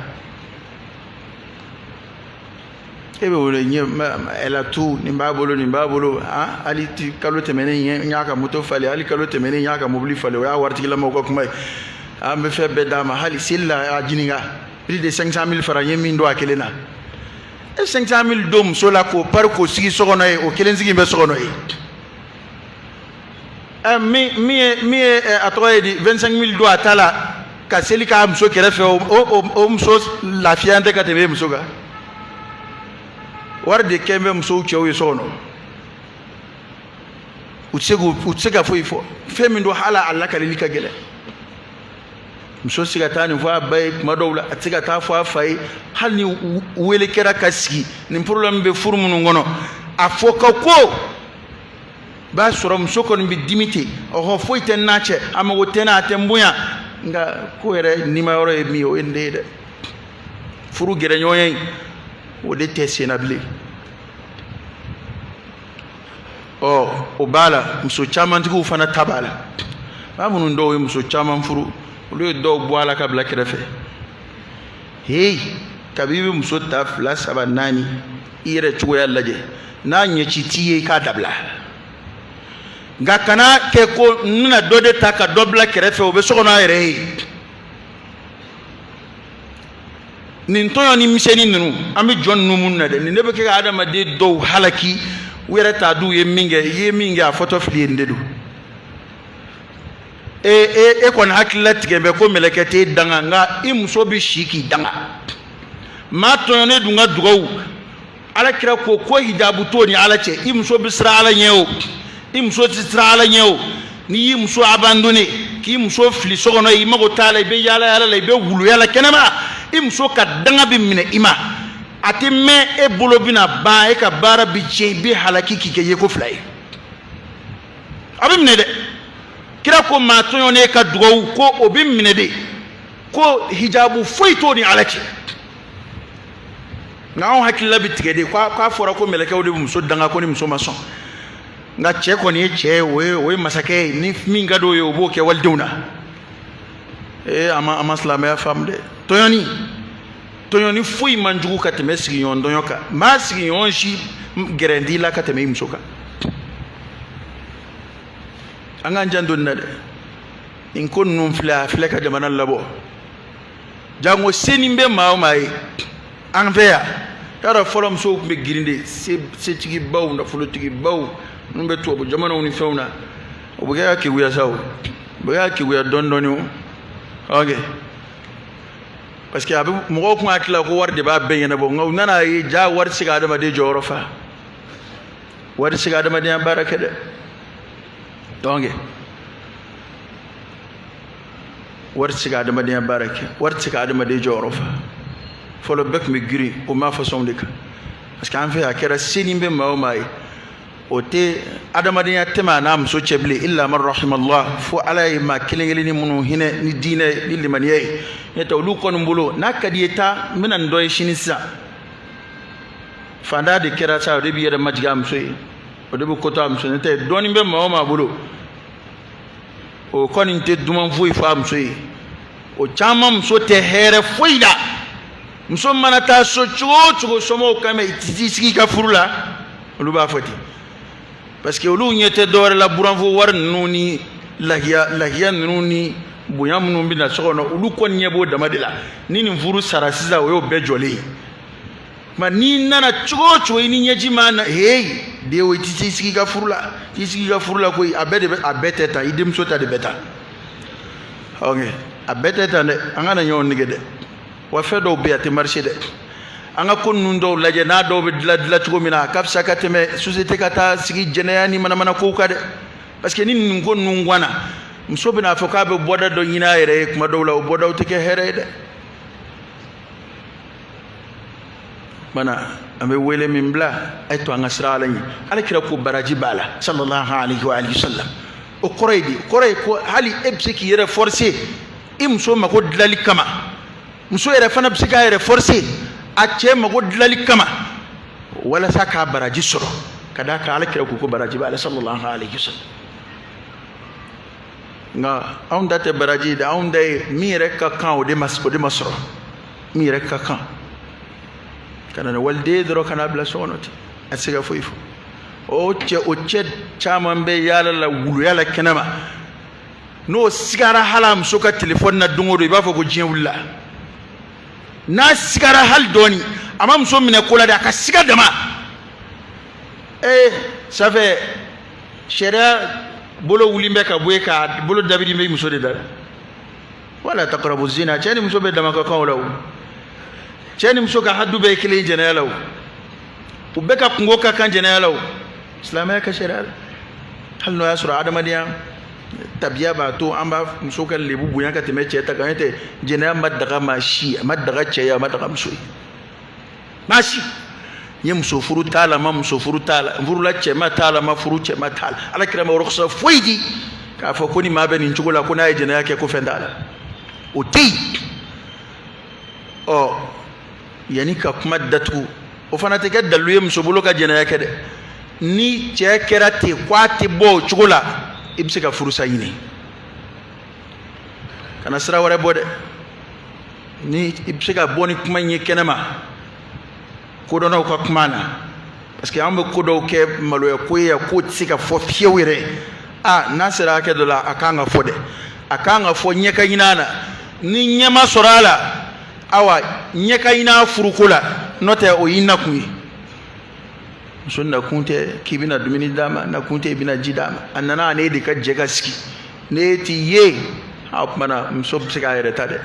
E bɛ wele ɲɛ ɛlatu, nin b'a bolo, nin b'a bolo, hali kalo tɛmɛnen n y'a ka moto falen, hali kalo tɛmɛnen n y'a ka mobili falen. O y'a waritigilamaw ka kuma ye. An bɛ fɛn bɛɛ d'a ma, hali seli la a ɲininka, plus de 500 000 francs n ye min don a kelen na. E 500 000 don muso la k'o pari k'o sigi so kɔnɔ ye, o kelen sigi bɛ so kɔnɔ ye. Min ye a tɔgɔ ye di, 25 000 don a ta la ka seli k'a muso kɛrɛfɛ, o muso lafiya tɛ ka tɛmɛ e muso kan. Wari de kɛn bɛ musow cɛw ye so kɔnɔ, u tɛ se ka foyi fɔ. Fɛn min don, hali a lakalili ka gɛlɛn. Muso tɛ se ka taa nin fɔ a ba ye kuma dɔw la, a tɛ se ka taa fɔ a fa ye. Hali ni wele kɛra ka sigi, nin problème bɛ furu minnu kɔnɔ, a fɔ ka ko b'a sɔrɔ muso kɔni bɛ dimi ten, ɔhɔ, foyi tɛ n n'a cɛ, a mago tɛ n na, a tɛ n bonya. Nka ko yɛrɛ nimayɔrɔ ye min ye, o ye nin de ye dɛ. Furu gɛrɛɲɔgɔnya in, o de tɛ senna bilen. Ɔ, o b'a la, muso camantigiw fana ta b'a la. Maa minnu dɔw ye muso caman furu, olu ye dɔw bɔ a la ka bila kɛrɛfɛ. Heyi, kabi i bɛ muso ta 2, 3, 4, i yɛrɛ cogoya lajɛ, n'a ɲɛci t'i ye, i k'a dabila. Nka kana kɛ ko n bɛna dɔ de ta ka dɔ bila kɛrɛfɛ, o bɛ so kɔnɔ a yɛrɛ ye. Nin tɔɲɔ ni misɛnnin ninnu, an bɛ jɔn ninnu minnu na dɛ, nin de bɛ kɛ ka adamaden dɔw halaki. U yɛrɛ t'a dɔn u ye min kɛ. I ye min kɛ, a fɔtɔ fili ye nin de don. E e e kɔni hakilila tigɛ bɛ ko mɛlɛkɛ t'e danga, nka i muso bɛ si k'i danga. Maa tɔɲɔnen dun ka dugawu, ala kira ko ko hijabu t'o ni ala cɛ. I muso bɛ siran ala ɲɛ o, i muso tɛ siran ala ɲɛ o, n'i y'i muso abandonné, k'i muso fili so kɔnɔ, i mago t'a la, i bɛ yaala yaala la, i bɛ wulu yaala kɛnɛma, i muso ka danga bɛ minɛ i ma. A tɛ mɛn, e bolo bɛna ban, e ka baara bɛ tiɲɛ, i bɛ halaki k'i kɛ yeko fila ye. A bɛ minɛ dɛ. Kira ko maa tɔɲɔnen ka dugawu ko o bɛ minɛ de, ko hijabu foyi t'o ni ala cɛ. Nka anw hakilila bɛ tigɛ de k'a fɔra ko mɛlɛkɛw de bɛ muso danga ko ni muso ma sɔn. Nka cɛ kɔni ye cɛ ye, o ye masakɛ ye, ni min ka d'o ye, o b'o kɛ walidenw na. Ee, an ma silamɛya faamu dɛ. Tɔɲɔni foyi man jugu ka tɛmɛ sigiɲɔgɔn tɔɲɔ kan. Maa sigiɲɔgɔn si gɛrɛn t'i la ka tɛmɛ i muso kan. An k'an janto nin na dɛ. Nin ko ninnu filɛ, a filɛ ka jamana labɔ. Jango senin bɛ maa o maa ye an fɛ yan, y'a dɔn fɔlɔ musow tun bɛ girin de, setigibaw, nafolotigibaw minnu bɛ tubabu jamanaw ni fɛnw na, o bɛ kɛ ka keguya sa, o bɛ kɛ ka keguya dɔɔni dɔɔni o. Ok, parce que a bɛ mɔgɔw kun hakili la ko wari de b'a bɛɛ ɲɛnabɔ, nka u nana ye ja wari tɛ se ka adamaden jɔyɔrɔ fa, wari tɛ se ka adamadenya baara kɛ dɛ. Donc wari tɛ se ka adamadenya baara kɛ, wari tɛ se ka adamaden jɔyɔrɔ fa. Fɔlɔ bɛɛ tun bɛ girin o maa fasɔnw de kan, parce que an fɛ a kɛra senin bɛ maa o maa ye, o tɛ adamadenya tɛmɛ a n'a muso cɛ bilen, illa man rahimallah, fo ala ye maa kelen kelenni minnu hinɛ ni diinɛ ni limaniya ye. N'o tɛ olu kɔni bolo, n'a ka di i ye taa, n bɛna nin dɔ ye sini sisan. Faantan de kɛra sa, o de b'i yɛrɛ majigin a muso ye, o de bɛ ko to a muso ye. N'o tɛ dɔɔnin bɛ maa o maa bolo, o kɔni tɛ duman foyi fɔ a muso ye. O caman muso tɛ hɛrɛ foyi la. Muso mana taa so cogo o cogo, somɔgɔw kan bɛ i tɛ t'i sigi i ka furu la, olu b'a fɔ ten, parce que olu ɲɛ tɛ dɔwɛrɛ la buranfo wari ninnu ni lahiya lahiya ninnu ni bonya minnu bɛ na so kɔnɔ, olu kɔni ɲɛ b'o dama de la. Ni nin furu sara sisan, o y'o bɛɛ jɔlen ye. Nka n'i nana cogo o cogo, i ni ɲɛji ma na, heyi den o, i tɛ t'i sigi i ka furu la, t'i sigi i ka furu la koyi. A bɛɛ de bɛ, a bɛɛ tɛ tan, i denmuso ta de bɛ tan. Ok, a bɛɛ tɛ tan dɛ, an kana ɲɔgɔn nɛgɛn dɛ. Wa fɛn dɔw bɛ yen, a tɛ marcher dɛ. An ka ko ninnu dɔw lajɛ, n'a dɔw bɛ dilan dilan cogo min na, a ka fisa ka tɛmɛ société ka taa sigi jɛnɛya ni manamana kow kan dɛ. Parce que ni nin ko ninnu ganna, muso bɛna fɔ k'a bɛ bɔda dɔ ɲini a yɛrɛ ye. Kuma dɔw la, o bɔdaw tɛ kɛ hɛrɛ ye dɛ. Mana an bɛ wele min bila, a ye to an ka siran Ala ɲɛ. Ala kira ko baraji b'a la, sallallahu alaihi wa alihi wasallam. O kɔrɔ ye di? O kɔrɔ ye ko hali e bɛ se k'i yɛrɛ forcer i muso mako dilali kama, muso yɛrɛ fana bɛ se k'a yɛrɛ forcer a cɛ mako dilali kama, walasa k'a baraji sɔrɔ, ka d'a kan Ala kira ko ko baraji b'a la, sallallahu alaihi wasallam. Nka anw ta tɛ baraji dɛ, anw ta ye min yɛrɛ ka kan, o de ma sɔrɔ, min yɛrɛ ka kan. Ka na ni waliden dɔrɔn ka n'a bila so kɔnɔ ten, a tɛ se ka foyi fɔ. O cɛ caman bɛ yaala la wuluya la kɛnɛma, n'o sigara hali a muso ka telefɔni na don o don, i b'a fɔ ko diɲɛ wulila. N'a sigara hali dɔɔni, a ma muso minɛ ko la dɛ, a ka siga dama. Ee, ça fait sariya bolo wulilen bɛ ka bɔ yen, k'a bolo dabiri bɛ muso de da. Wala taqrabu zina, cɛ ni muso bɛ dama ka kan o la. O cɛ ni muso ka hadu bɛɛ ye kelen ye jɛnɛya la, o u bɛɛ ka kunko ka kan jɛnɛya la. O silamɛya ka sariya la, hali n'o y'a sɔrɔ adamadenya tabiya b'a to an b'a muso ka lebu bonya ka tɛmɛ cɛ ta kan, n'o tɛ jɛnɛya ma daga maa si, a ma daga cɛ ye, a ma daga muso ye, maa si. N ye muso furu t'a la, n ma muso furu t'a la, n furula cɛma t'a la, n ma furu cɛma t'a la. Ala kira ma rukhsa foyi di k'a fɔ ko ni maa bɛ nin cogo la, ko n'a ye jɛnɛya kɛ ko fɛn t'a la, o tɛ yen. Ɔ, yanni ka kuma datugu, o fana tɛ kɛ dalilu ye muso bolo ka jɛnɛya kɛ dɛ. Ni cɛ kɛra ten ko a tɛ bɔ o cogo la, i bɛ se ka furusa ɲini, kana sira wɛrɛ bɔ dɛ. Ni i bɛ se ka bɔ ni kuma in ye kɛnɛma, kodɔnnaw ka kuma na, parce que an bɛ ko dɔw kɛ maloya ko ye, k'o tɛ se ka fɔ fiyewu yɛrɛ. A n'a sera hakɛ dɔ la, a kan ka fɔ dɛ, a kan ka fɔ, ɲɛ ka ɲini a la. Ni ɲɛ ma sɔrɔ a la, awa ɲɛ ka ɲini a furuko la, n'o tɛ o y'i nakun ye. Muso nakun tɛ k'i bɛna dumuni d'a ma, nakun tɛ i bɛna ji d'a ma, a nana a n'e de ka jɛ ka sigi. N'e ti ye, a tuma na muso bɛ se k'a yɛrɛ ta dɛ.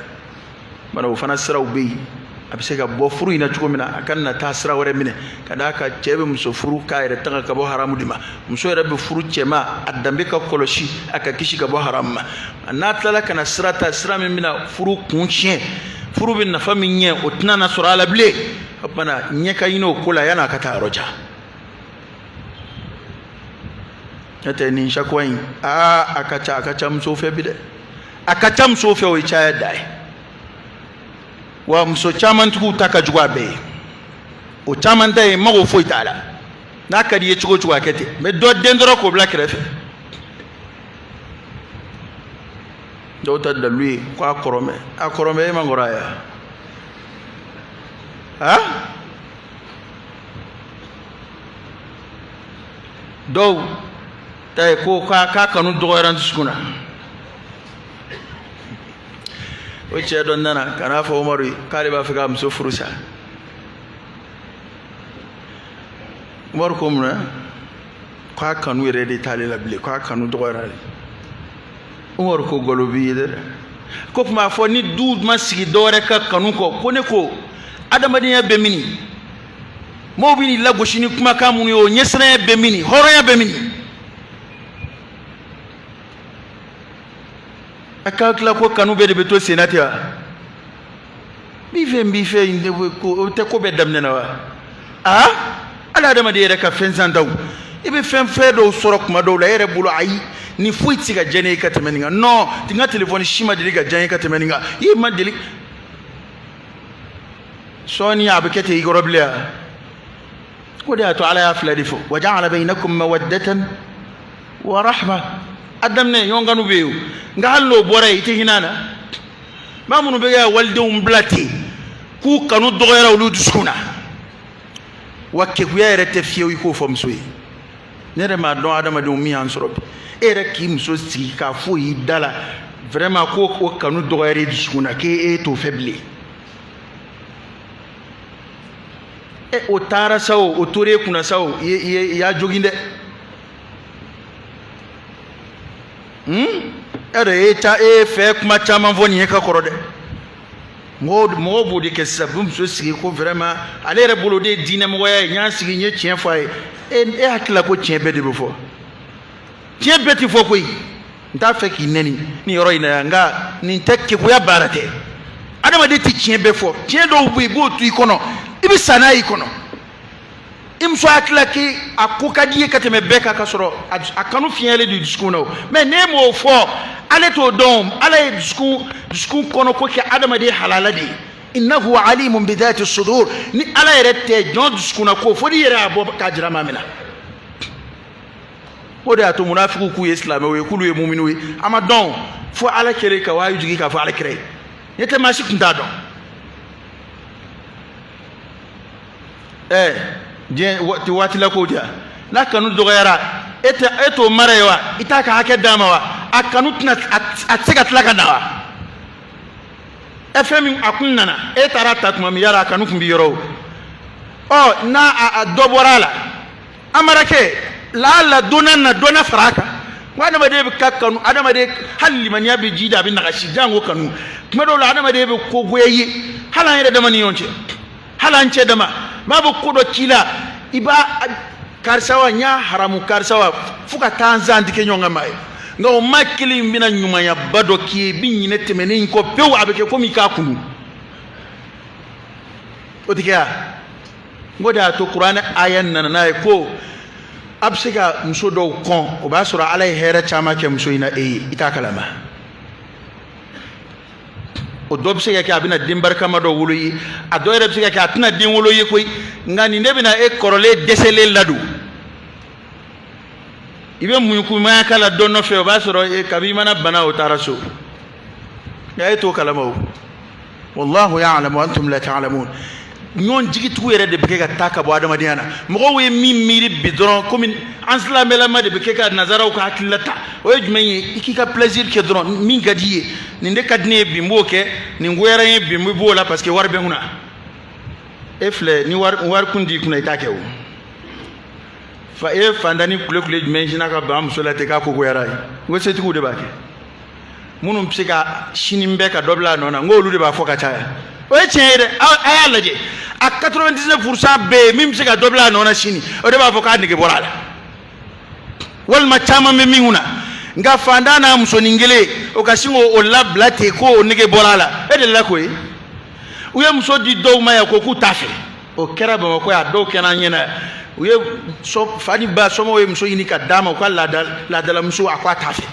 Bana o fana siraw bɛ yen, a bɛ se ka bɔ furu in na cogo min na, a kana na taa sira wɛrɛ minɛ, ka d'a kan cɛ bɛ muso furu k'a yɛrɛ tanga ka bɔ haramu de ma, muso yɛrɛ bɛ furu cɛ ma a danbe ka kɔlɔsi, a ka kisi ka bɔ haramu ma. N'a tilala ka na sira ta, sira min bɛna furu kun tiɲɛ, furu bɛ nafa min ɲɛ, o tɛna na sɔrɔ a la bilen. O tuma na ɲɛ ka ɲini o ko la yan'a ka taa yɔrɔ jan. N'o tɛ nin sakuwa in, aa, a ka ca, a ka ca musow fɛ bi dɛ, a ka ca musow fɛ, o ye caya da ye. Wa muso caman tigiw ta ka jugu a bɛɛ ye, o caman ta ye mago foyi t'a la. N'a ka di i ye cogo o cogo, a kɛ ten, mɛ dɔ den dɔrɔn k'o bila kɛrɛfɛ. Dɔw ta dalu ye ko a kɔrɔmɛ, a kɔrɔmɛ, e man kɔrɔ a ye wa? Dɔw ta ye ko k'a kanu dɔgɔyara n dusukun na. O cɛ dɔ nana ka n'a fɔ Umaru ye k'ale b'a fɛ k'a muso furu sa. Umaru ko mun na? K'a kanu yɛrɛ de t'ale la bilen, k'a kanu dɔgɔyara ale. Umaru ko galo b'i ye dɛ. Ko tuma fɔ ni du ma sigi dɔwɛrɛ ka kanu kɔ, ko ne ko adamadenya bɛ mini, mɔgɔw bɛ n'i lagosi ni kumakan minnu ye, o ɲɛsiranya bɛ mini, hɔrɔnya bɛ mini? A ka tila ko kanu bɛɛ de bɛ to senna ten wa? N b'i fɛ, n b'i fɛ, o tɛ ko bɛɛ daminɛ na wa? Aa, hali adamaden yɛrɛ ka fɛn santaw, i bɛ fɛn fɛn dɔw sɔrɔ kuma dɔw la, e yɛrɛ bolo ayi, nin foyi tɛ se ka diya ne ye ka tɛmɛ nin kan. Non, n ka telefɔni si ma deli ka diya n ye ka tɛmɛ nin kan. I ma deli sɔɔni a bɛ kɛ ten i kɔrɔ bilen wa? O de y'a to Ala y'a fila de fɔ, wa ja'ala bainakum mawaddatan wa rahma. A daminɛ ɲɔgɔn kanu bɛ yen o, nka hali n'o bɔra yen, i tɛ hinɛ a na. Maa minnu bɛ ka walidenw bila ten k'u kanu dɔgɔyara olu dusukun na, wa kekuya yɛrɛ tɛ fiyewu i k'o fɔ muso ye. Ne yɛrɛ m'a dɔn adamadenw min y'an sɔrɔ bi, e yɛrɛ k'i muso sigi k'a fɔ i da la vraiment ko o kanu dɔgɔyara i dusukun na, k'e t'o fɛ bilen. E o taara sa o, o tora e kunna sa o, i y'a jogin dɛ. E yɛrɛ e ta e fɛ kuma caman fɔ nin ye ka kɔrɔ dɛ. Mɔgɔw b'o de kɛ sisan, u bɛ muso sigi ko vraiment ale yɛrɛ bolo o de ye diinɛmɔgɔya ye, n y'a sigi n ye tiɲɛ fɔ a ye. E hakili la ko tiɲɛ bɛɛ de bɛ fɔ? Tiɲɛ bɛɛ tɛ fɔ koyi. N t'a fɛ k'i nɛni nin yɔrɔ in na yan, nka nin tɛ kekuya baara tɛ. Adamaden tɛ tiɲɛ bɛɛ fɔ, tiɲɛ dɔw bɛ yen i b'o to i kɔnɔ, i bɛ sa n'a y'i kɔnɔ. I muso hakili la k'i a ko ka di i ye ka tɛmɛ bɛɛ kan, ka sɔrɔ a kanu fiɲɛlen don dusukun na o. Mais n'e m'o fɔ, ale t'o dɔn. Ala ye dusukun kɔnɔ ko kɛ adamaden halala de ye. Innahu alimun bidhati sudur. Ni Ala yɛrɛ tɛ jɔn dusukun na ko fo n'i yɛrɛ y'a bɔ k'a jira maa min na. O de y'a to munafigiw k'u ye silamɛw ye, k'olu ye muminiw ye, a ma dɔn fo Ala kɛlen ka wahayu jigin k'a fɔ Ala kira ye. Ne tɛ maa si tun t'a dɔn. Diɲɛ waati la kow diya, n'a kanu dɔgɔyara, e tɛ e t'o mara ye wa? I t'a ka hakɛ d'a ma wa? A kanu tɛna, a tɛ se ka tila ka na wa? E fɛn min a kun nana, e taara ta tuma min, yala a kanu tun bɛ yɔrɔ o? Ɔ n'a a dɔ bɔra a la, a mara kɛ laala donna na donna fara a kan. Ko adamaden bɛ ka kanu, adamaden hali limaniya bɛ ji da, a bɛ nagasi janko kanu. Tuma dɔw la adamaden bɛ ko goya i ye, hali an yɛrɛ dama ni ɲɔgɔn cɛ, hali an cɛ dama, maa bɛ ko dɔ k'i la, i b'a karisa wa, n y'a haramu karisa wa, fo ka taa n zan tɛ kɛ ɲɔgɔn ka maa ye. Nka o maa kelen in bɛna ɲumanyaba dɔ k'i ye, i bɛ ɲinɛ tɛmɛnen in kɔ pewu, a bɛ kɛ komi i k'a kunu. O tɛ kɛ wa? N ko de y'a to kuranɛ aya nana n'a ye ko a bɛ se ka muso dɔw kɔn, o b'a sɔrɔ Ala ye hɛrɛ caman kɛ muso in na e ye, i t'a kalama. O dɔ bɛ se ka kɛ a bɛna den barikama dɔ wolo i ye, a dɔ yɛrɛ bɛ se ka kɛ a tɛna den wolo i ye koyi, nka nin de bɛna e kɔrɔlen dɛsɛlen ladon. I bɛ muɲukumaya k'a la dɔ nɔfɛ, o b'a sɔrɔ kabi i mana bana o taara so, nka e t'o kalama o. Wallahu ya'lamu wa antum la ta'lamun. Ɲɔgɔn jigitugu yɛrɛ de bɛ kɛ ka taa ka bɔ adamadenya na. Mɔgɔw ye min miiri bi dɔrɔn, komi an silamɛlama de bɛ kɛ ka nazaraw ka hakilila ta, o ye jumɛn ye? I k'i ka plaisir kɛ dɔrɔn, min ka di i ye, nin de ka di ne ye bi, n b'o kɛ, nin goyara n ye bi, n bɛ b'o la parce que wari bɛ n kunna. E filɛ, ni wari kun t'i kunna, i t'a kɛ o. Fa e fantanni kule kule jumɛn sinna ka ban muso la ten k'a ko goyara ye? N ko setigiw de b'a kɛ, minnu bɛ se ka sini bɛɛ ka dɔ bila a nɔ na, n ko olu de b'a fɔ ka caya. O ye tiɲɛ ye dɛ, a y'a lajɛ, a 99% bɛɛ ye min bɛ se ka dɔ bila a nɔ na sini, o de b'a fɔ k'a nege bɔra a la, walima caman bɛ min kunna. Nka fantan n'a musonin kelen, o ka sin k'o labila ten k'o nege bɔra a la, e delila k'o ye? U ye muso di dɔw ma yan ko k'u t'a fɛ, o kɛra Bamakɔ yan, a dɔw kɛra an ɲɛna. U ye fa ni ba somɔgɔw ye muso ɲini ka d'a ma, u ka laadalamuso, a ko a t'a fɛ,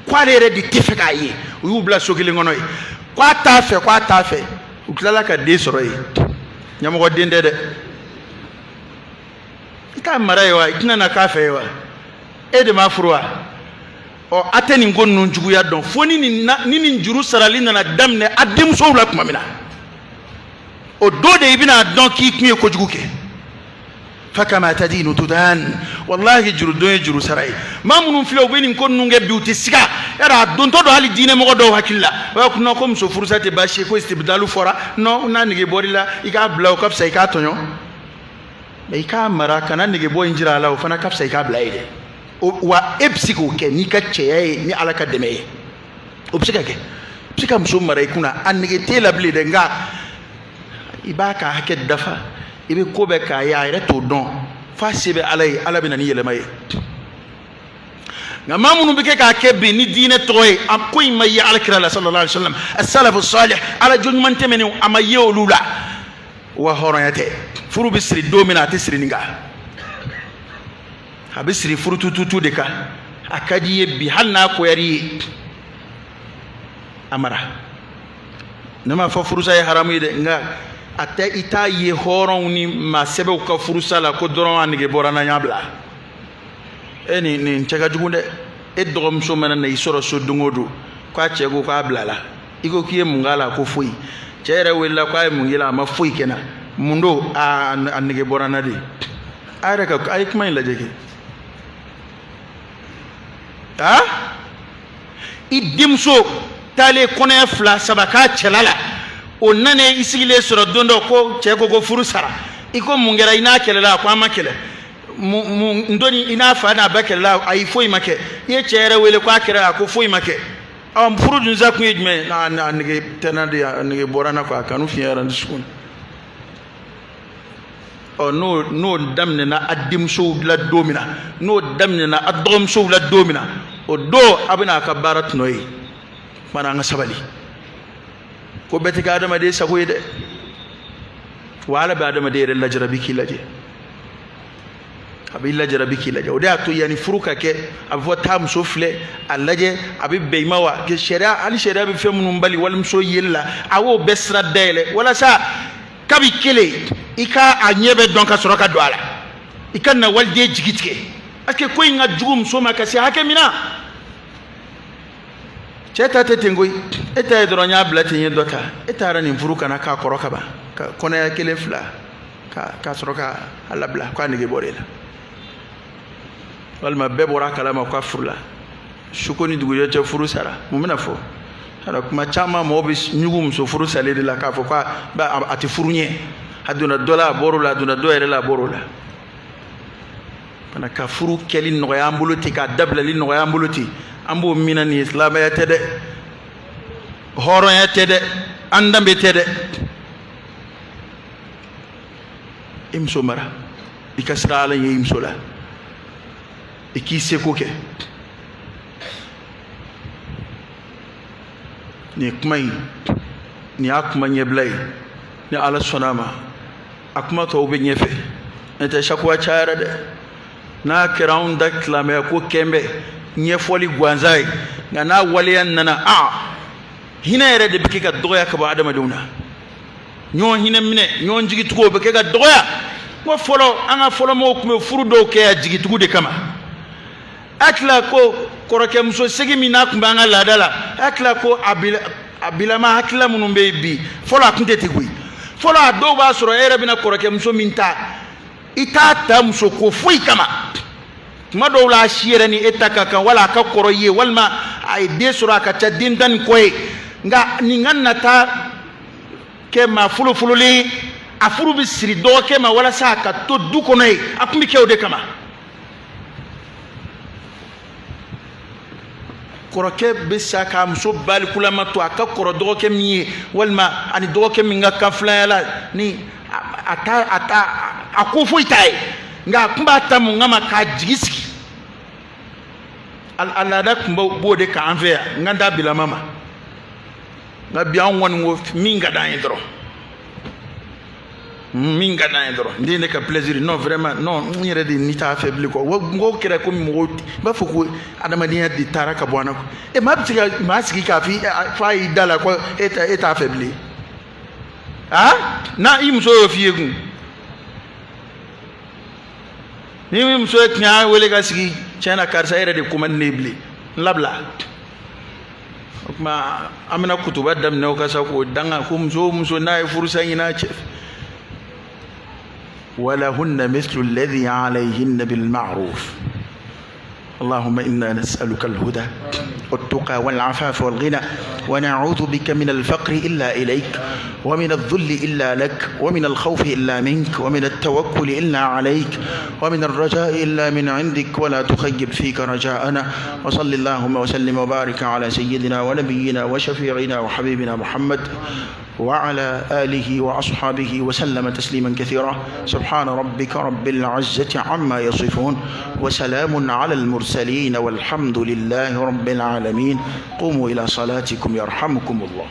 k'ale yɛrɛ de tɛ fɛ k'a ye. U y'u bila so kelen kɔnɔ yen, k'a t'a fɛ, k'a t'a fɛ. U tilala ka den sɔrɔ yen, ɲɛmɔgɔ den tɛ dɛ. I t'a mara ye wa? I tɛna na k'a fɛ ye wa? E de m'a furu wa? Ɔ a tɛ nin ko ninnu juguya dɔn fo ni nin juru sarali nana daminɛ a denmusow la tuma min na, o don de i bɛna dɔn k'i kun ye kojugu kɛ. Fakama tadinu tudan. Walahi jurudon ye juru sara ye. Maa minnu filɛ u bɛ nin ko ninnu kɛ bi, u tɛ siga yala a dontɔ don hali diinɛmɔgɔ dɔw hakili la, o b'a kunna ko muso furusa tɛ baasi ye, ko istibdalu fɔra. Non, n'a nege bɔr'i la, i k'a bila, o ka fisa i k'a tɔɲɔ. Mais i k'a mara, kana nege bɔ in jira a la, o fana ka fisa i k'a bila ye dɛ. Wa e bɛ se k'o kɛ n'i ka cɛya ye, ni Ala ka dɛmɛ ye, o bɛ se ka kɛ. I bɛ se ka muso mara i kunna, a nege t'e la bilen dɛ, nka i b'a ka hakɛ dafa, i bɛ ko bɛɛ k'a ye, a yɛrɛ t'o dɔn, f'a se bɛ Ala ye, Ala bɛ na ni yɛlɛma ye. Nka maa minnu bɛ kɛ k'a kɛ bi ni diinɛ tɔgɔ ye, a ko in ma ye Ala kira la sallallahu alaihi wa sallam, as-salafu salih, Ala jɔn ɲuman tɛmɛnenw, a ma ye olu la. Wa hɔrɔnya tɛ. Furu bɛ siri don min na, a tɛ siri nin kan, a bɛ siri furutututu de kan. A ka di i ye bi, hali n'a koyar'i ye, a mara. Ne m'a fɔ furusa ye haramu ye dɛ, nka A tɛ i t'a ye hɔrɔnw ni maa sɛbɛw ka furusa la ko dɔrɔn a nege bɔra n na, n y'a bila. E nin cɛ ka jugu dɛ. E dɔgɔmuso mana na i sɔrɔ so don o don k'a cɛ ko k'a bilala, i ko k'i ye mun k'a la? Ko foyi. Cɛ yɛrɛ welela k'a ye mun k'i la? A ma foyi kɛ n na. Mun don? A nege bɔra n na de. A yɛrɛ ka a ye kuma in lajɛ kɛ. Aa, i denmuso taalen kɔnɔya 2 3 k'a cɛla la, o nana i sigilen sɔrɔ don dɔ ko cɛ ko ko furu sara. I ko mun kɛra? I n'a kɛlɛla? A ko an ma kɛlɛ. Mun n doni i n'a fa n'a ba kɛlɛla? Ayi, foyi ma kɛ. I ye cɛ yɛrɛ wele k'a kɛra? A ko foyi ma kɛ. Ɔ, furu dun sa kun ye jumɛn ye? A nege tɛ n na de, a nege bɔra n na quoi, a kanu fiɲɛyara n dusukun na. Ɔ, n'o daminɛna a denmusow la don min na, n'o daminɛna a dɔgɔmusow la don min na, o don a bɛna a ka baara tɔnɔ ye. Kumana, an ka sabali, ko bɛɛ tɛ kɛ adamaden sago ye dɛ. Wa Ala bɛ adamaden yɛrɛ lajarabi k'i lajɛ, a b'i lajarabi k'i lajɛ. O de y'a to yanni furu ka kɛ, a bɛ fɔ taa muso filɛ, a lajɛ a bɛ bɛn i ma wa. Sariya, hali sariya bɛ fɛn minnu bali walimuso yeli la, a y'o bɛɛ sira dayɛlɛ walasa kabi kelen i ka a ɲɛ bɛ dɔn ka sɔrɔ ka don a la, i ka na waliden jigi tigɛ. Parce que ko in ka jugu muso ma ka se hakɛ min na, cɛ ta tɛ ten koyi. E ta ye dɔrɔn n y'a bila ten, n ye dɔ ta. E taara nin furu kana k'a kɔrɔ ka ban, ka kɔnɔya 1 2 ka sɔrɔ ka a labila k'a nege bɔra e la, walima bɛɛ bɔra a kalama k'a furu la, suko ni dugujɛ cɛ furu sara. Mun bɛna fɔ? Kuma caman mɔgɔw bɛ ɲugu muso furu salen de la k'a fɔ k'a tɛ furu ɲɛ. A donna dɔ la, a bɔr'o la, a donna dɔ yɛrɛ la, a bɔr'o la. Fana ka furu kɛli nɔgɔya an bolo ten, k'a dabilali nɔgɔya an bolo ten, an b'o min na nin ye silamɛya tɛ dɛ, hɔrɔnya tɛ dɛ, an danbe tɛ dɛ. I muso mara, i ka siran Ala ɲɛ i muso la, i k'i seko kɛ. Nin kuma in, nin y'a kuma ɲɛbila ye. Ni Ala sɔnna a ma, a kuma tɔw bɛ ɲɛfɛ. N'o tɛ sakuwa cayara dɛ. N'a kɛra anw da silamɛya ko kɛn bɛ ɲɛfɔli gansan ye, nka n'a waleya nana, a hinɛ yɛrɛ de bɛ kɛ ka dɔgɔya ka bɔ adamadenw na. Ɲɔgɔn hinɛ minɛ, ɲɔgɔn jigitugu, o bɛ kɛ ka dɔgɔya. N ko fɔlɔ, an ka fɔlɔmɔgɔw tun bɛ furu dɔw kɛ yan jigitugu de kama. A tila ko kɔrɔkɛmuso segin min n'a tun b'an ka laada la, a tila ko a bilama hakilila minnu bɛ yen bi, fɔlɔ a tun tɛ ten koyi. Fɔlɔ a dɔw b'a sɔrɔ e yɛrɛ bɛna kɔrɔkɛmuso min ta, i t'a ta muso ko foyi kama. Tuma dɔw la a si yɛrɛ ni e ta ka kan, wala a ka kɔrɔ i ye, walima a ye den sɔrɔ a ka ca den 10 ni kɔ ye. Nka nin ka nata kɛ maa folofololen, a furu bɛ siri dɔgɔkɛ ma walasa a ka to du kɔnɔ yen, a tun bɛ kɛ o de kama. Kɔrɔkɛ bɛ sa k'a muso balikulama to a ka kɔrɔ dɔgɔkɛ min ye, walima ani dɔgɔkɛ min ka kan filanya la, ni a ta a ta a ko foyi t'a ye, nka a tun b'a ta mun kama? K'a jigi sigi. A laada tun b'o de kan an fɛ yan. N ka taa bilama ma, nka bi anw kɔni ko min ka d'an ye dɔrɔn, min ka d'an ye dɔrɔn, n den ne ka plaisir. Non, vraiment non, n yɛrɛ de ni t'a fɛ bilen quoi. Mɔgɔw kɛra komi mɔgɔw i b'a fɔ ko adamadenya de taara ka bɔ an na. E maa bɛ se ka maa sigi k'a fɔ a y'i da la ko e t'a fɛ bilen. Ah, n'a i muso y'o f'i ye kun, ni muso ye tiɲɛ wele ka sigi, tiɲɛ na karisa e yɛrɛ de ko man di ne ye bilen, n labila. O tuma an bɛna kutuba daminɛ o ka sa k'o danga ko muso o muso n'a ye furusa ɲini a cɛ fɛ. ولهن مثل الذي عليهن بالمعروف. اللهم إنا نسألك الهدى والتقى والعفاف والغنى، ونعوذ بك من الفقر إلا إليك، ومن الذل إلا لك، ومن الخوف إلا منك، ومن التوكل إلا عليك، ومن الرجاء إلا من عندك، ولا تخيب فيك رجاءنا. وصل اللهم وسلم وبارك على سيدنا ونبينا وشفيعنا وحبيبنا محمد وعلى آله وأصحابه وسلم تسليما كثيرا. سبحان ربك رب العزة عما يصفون، وسلام على المرسلين، والحمد لله رب العالمين. قوموا إلى صلاتكم يرحمكم الله.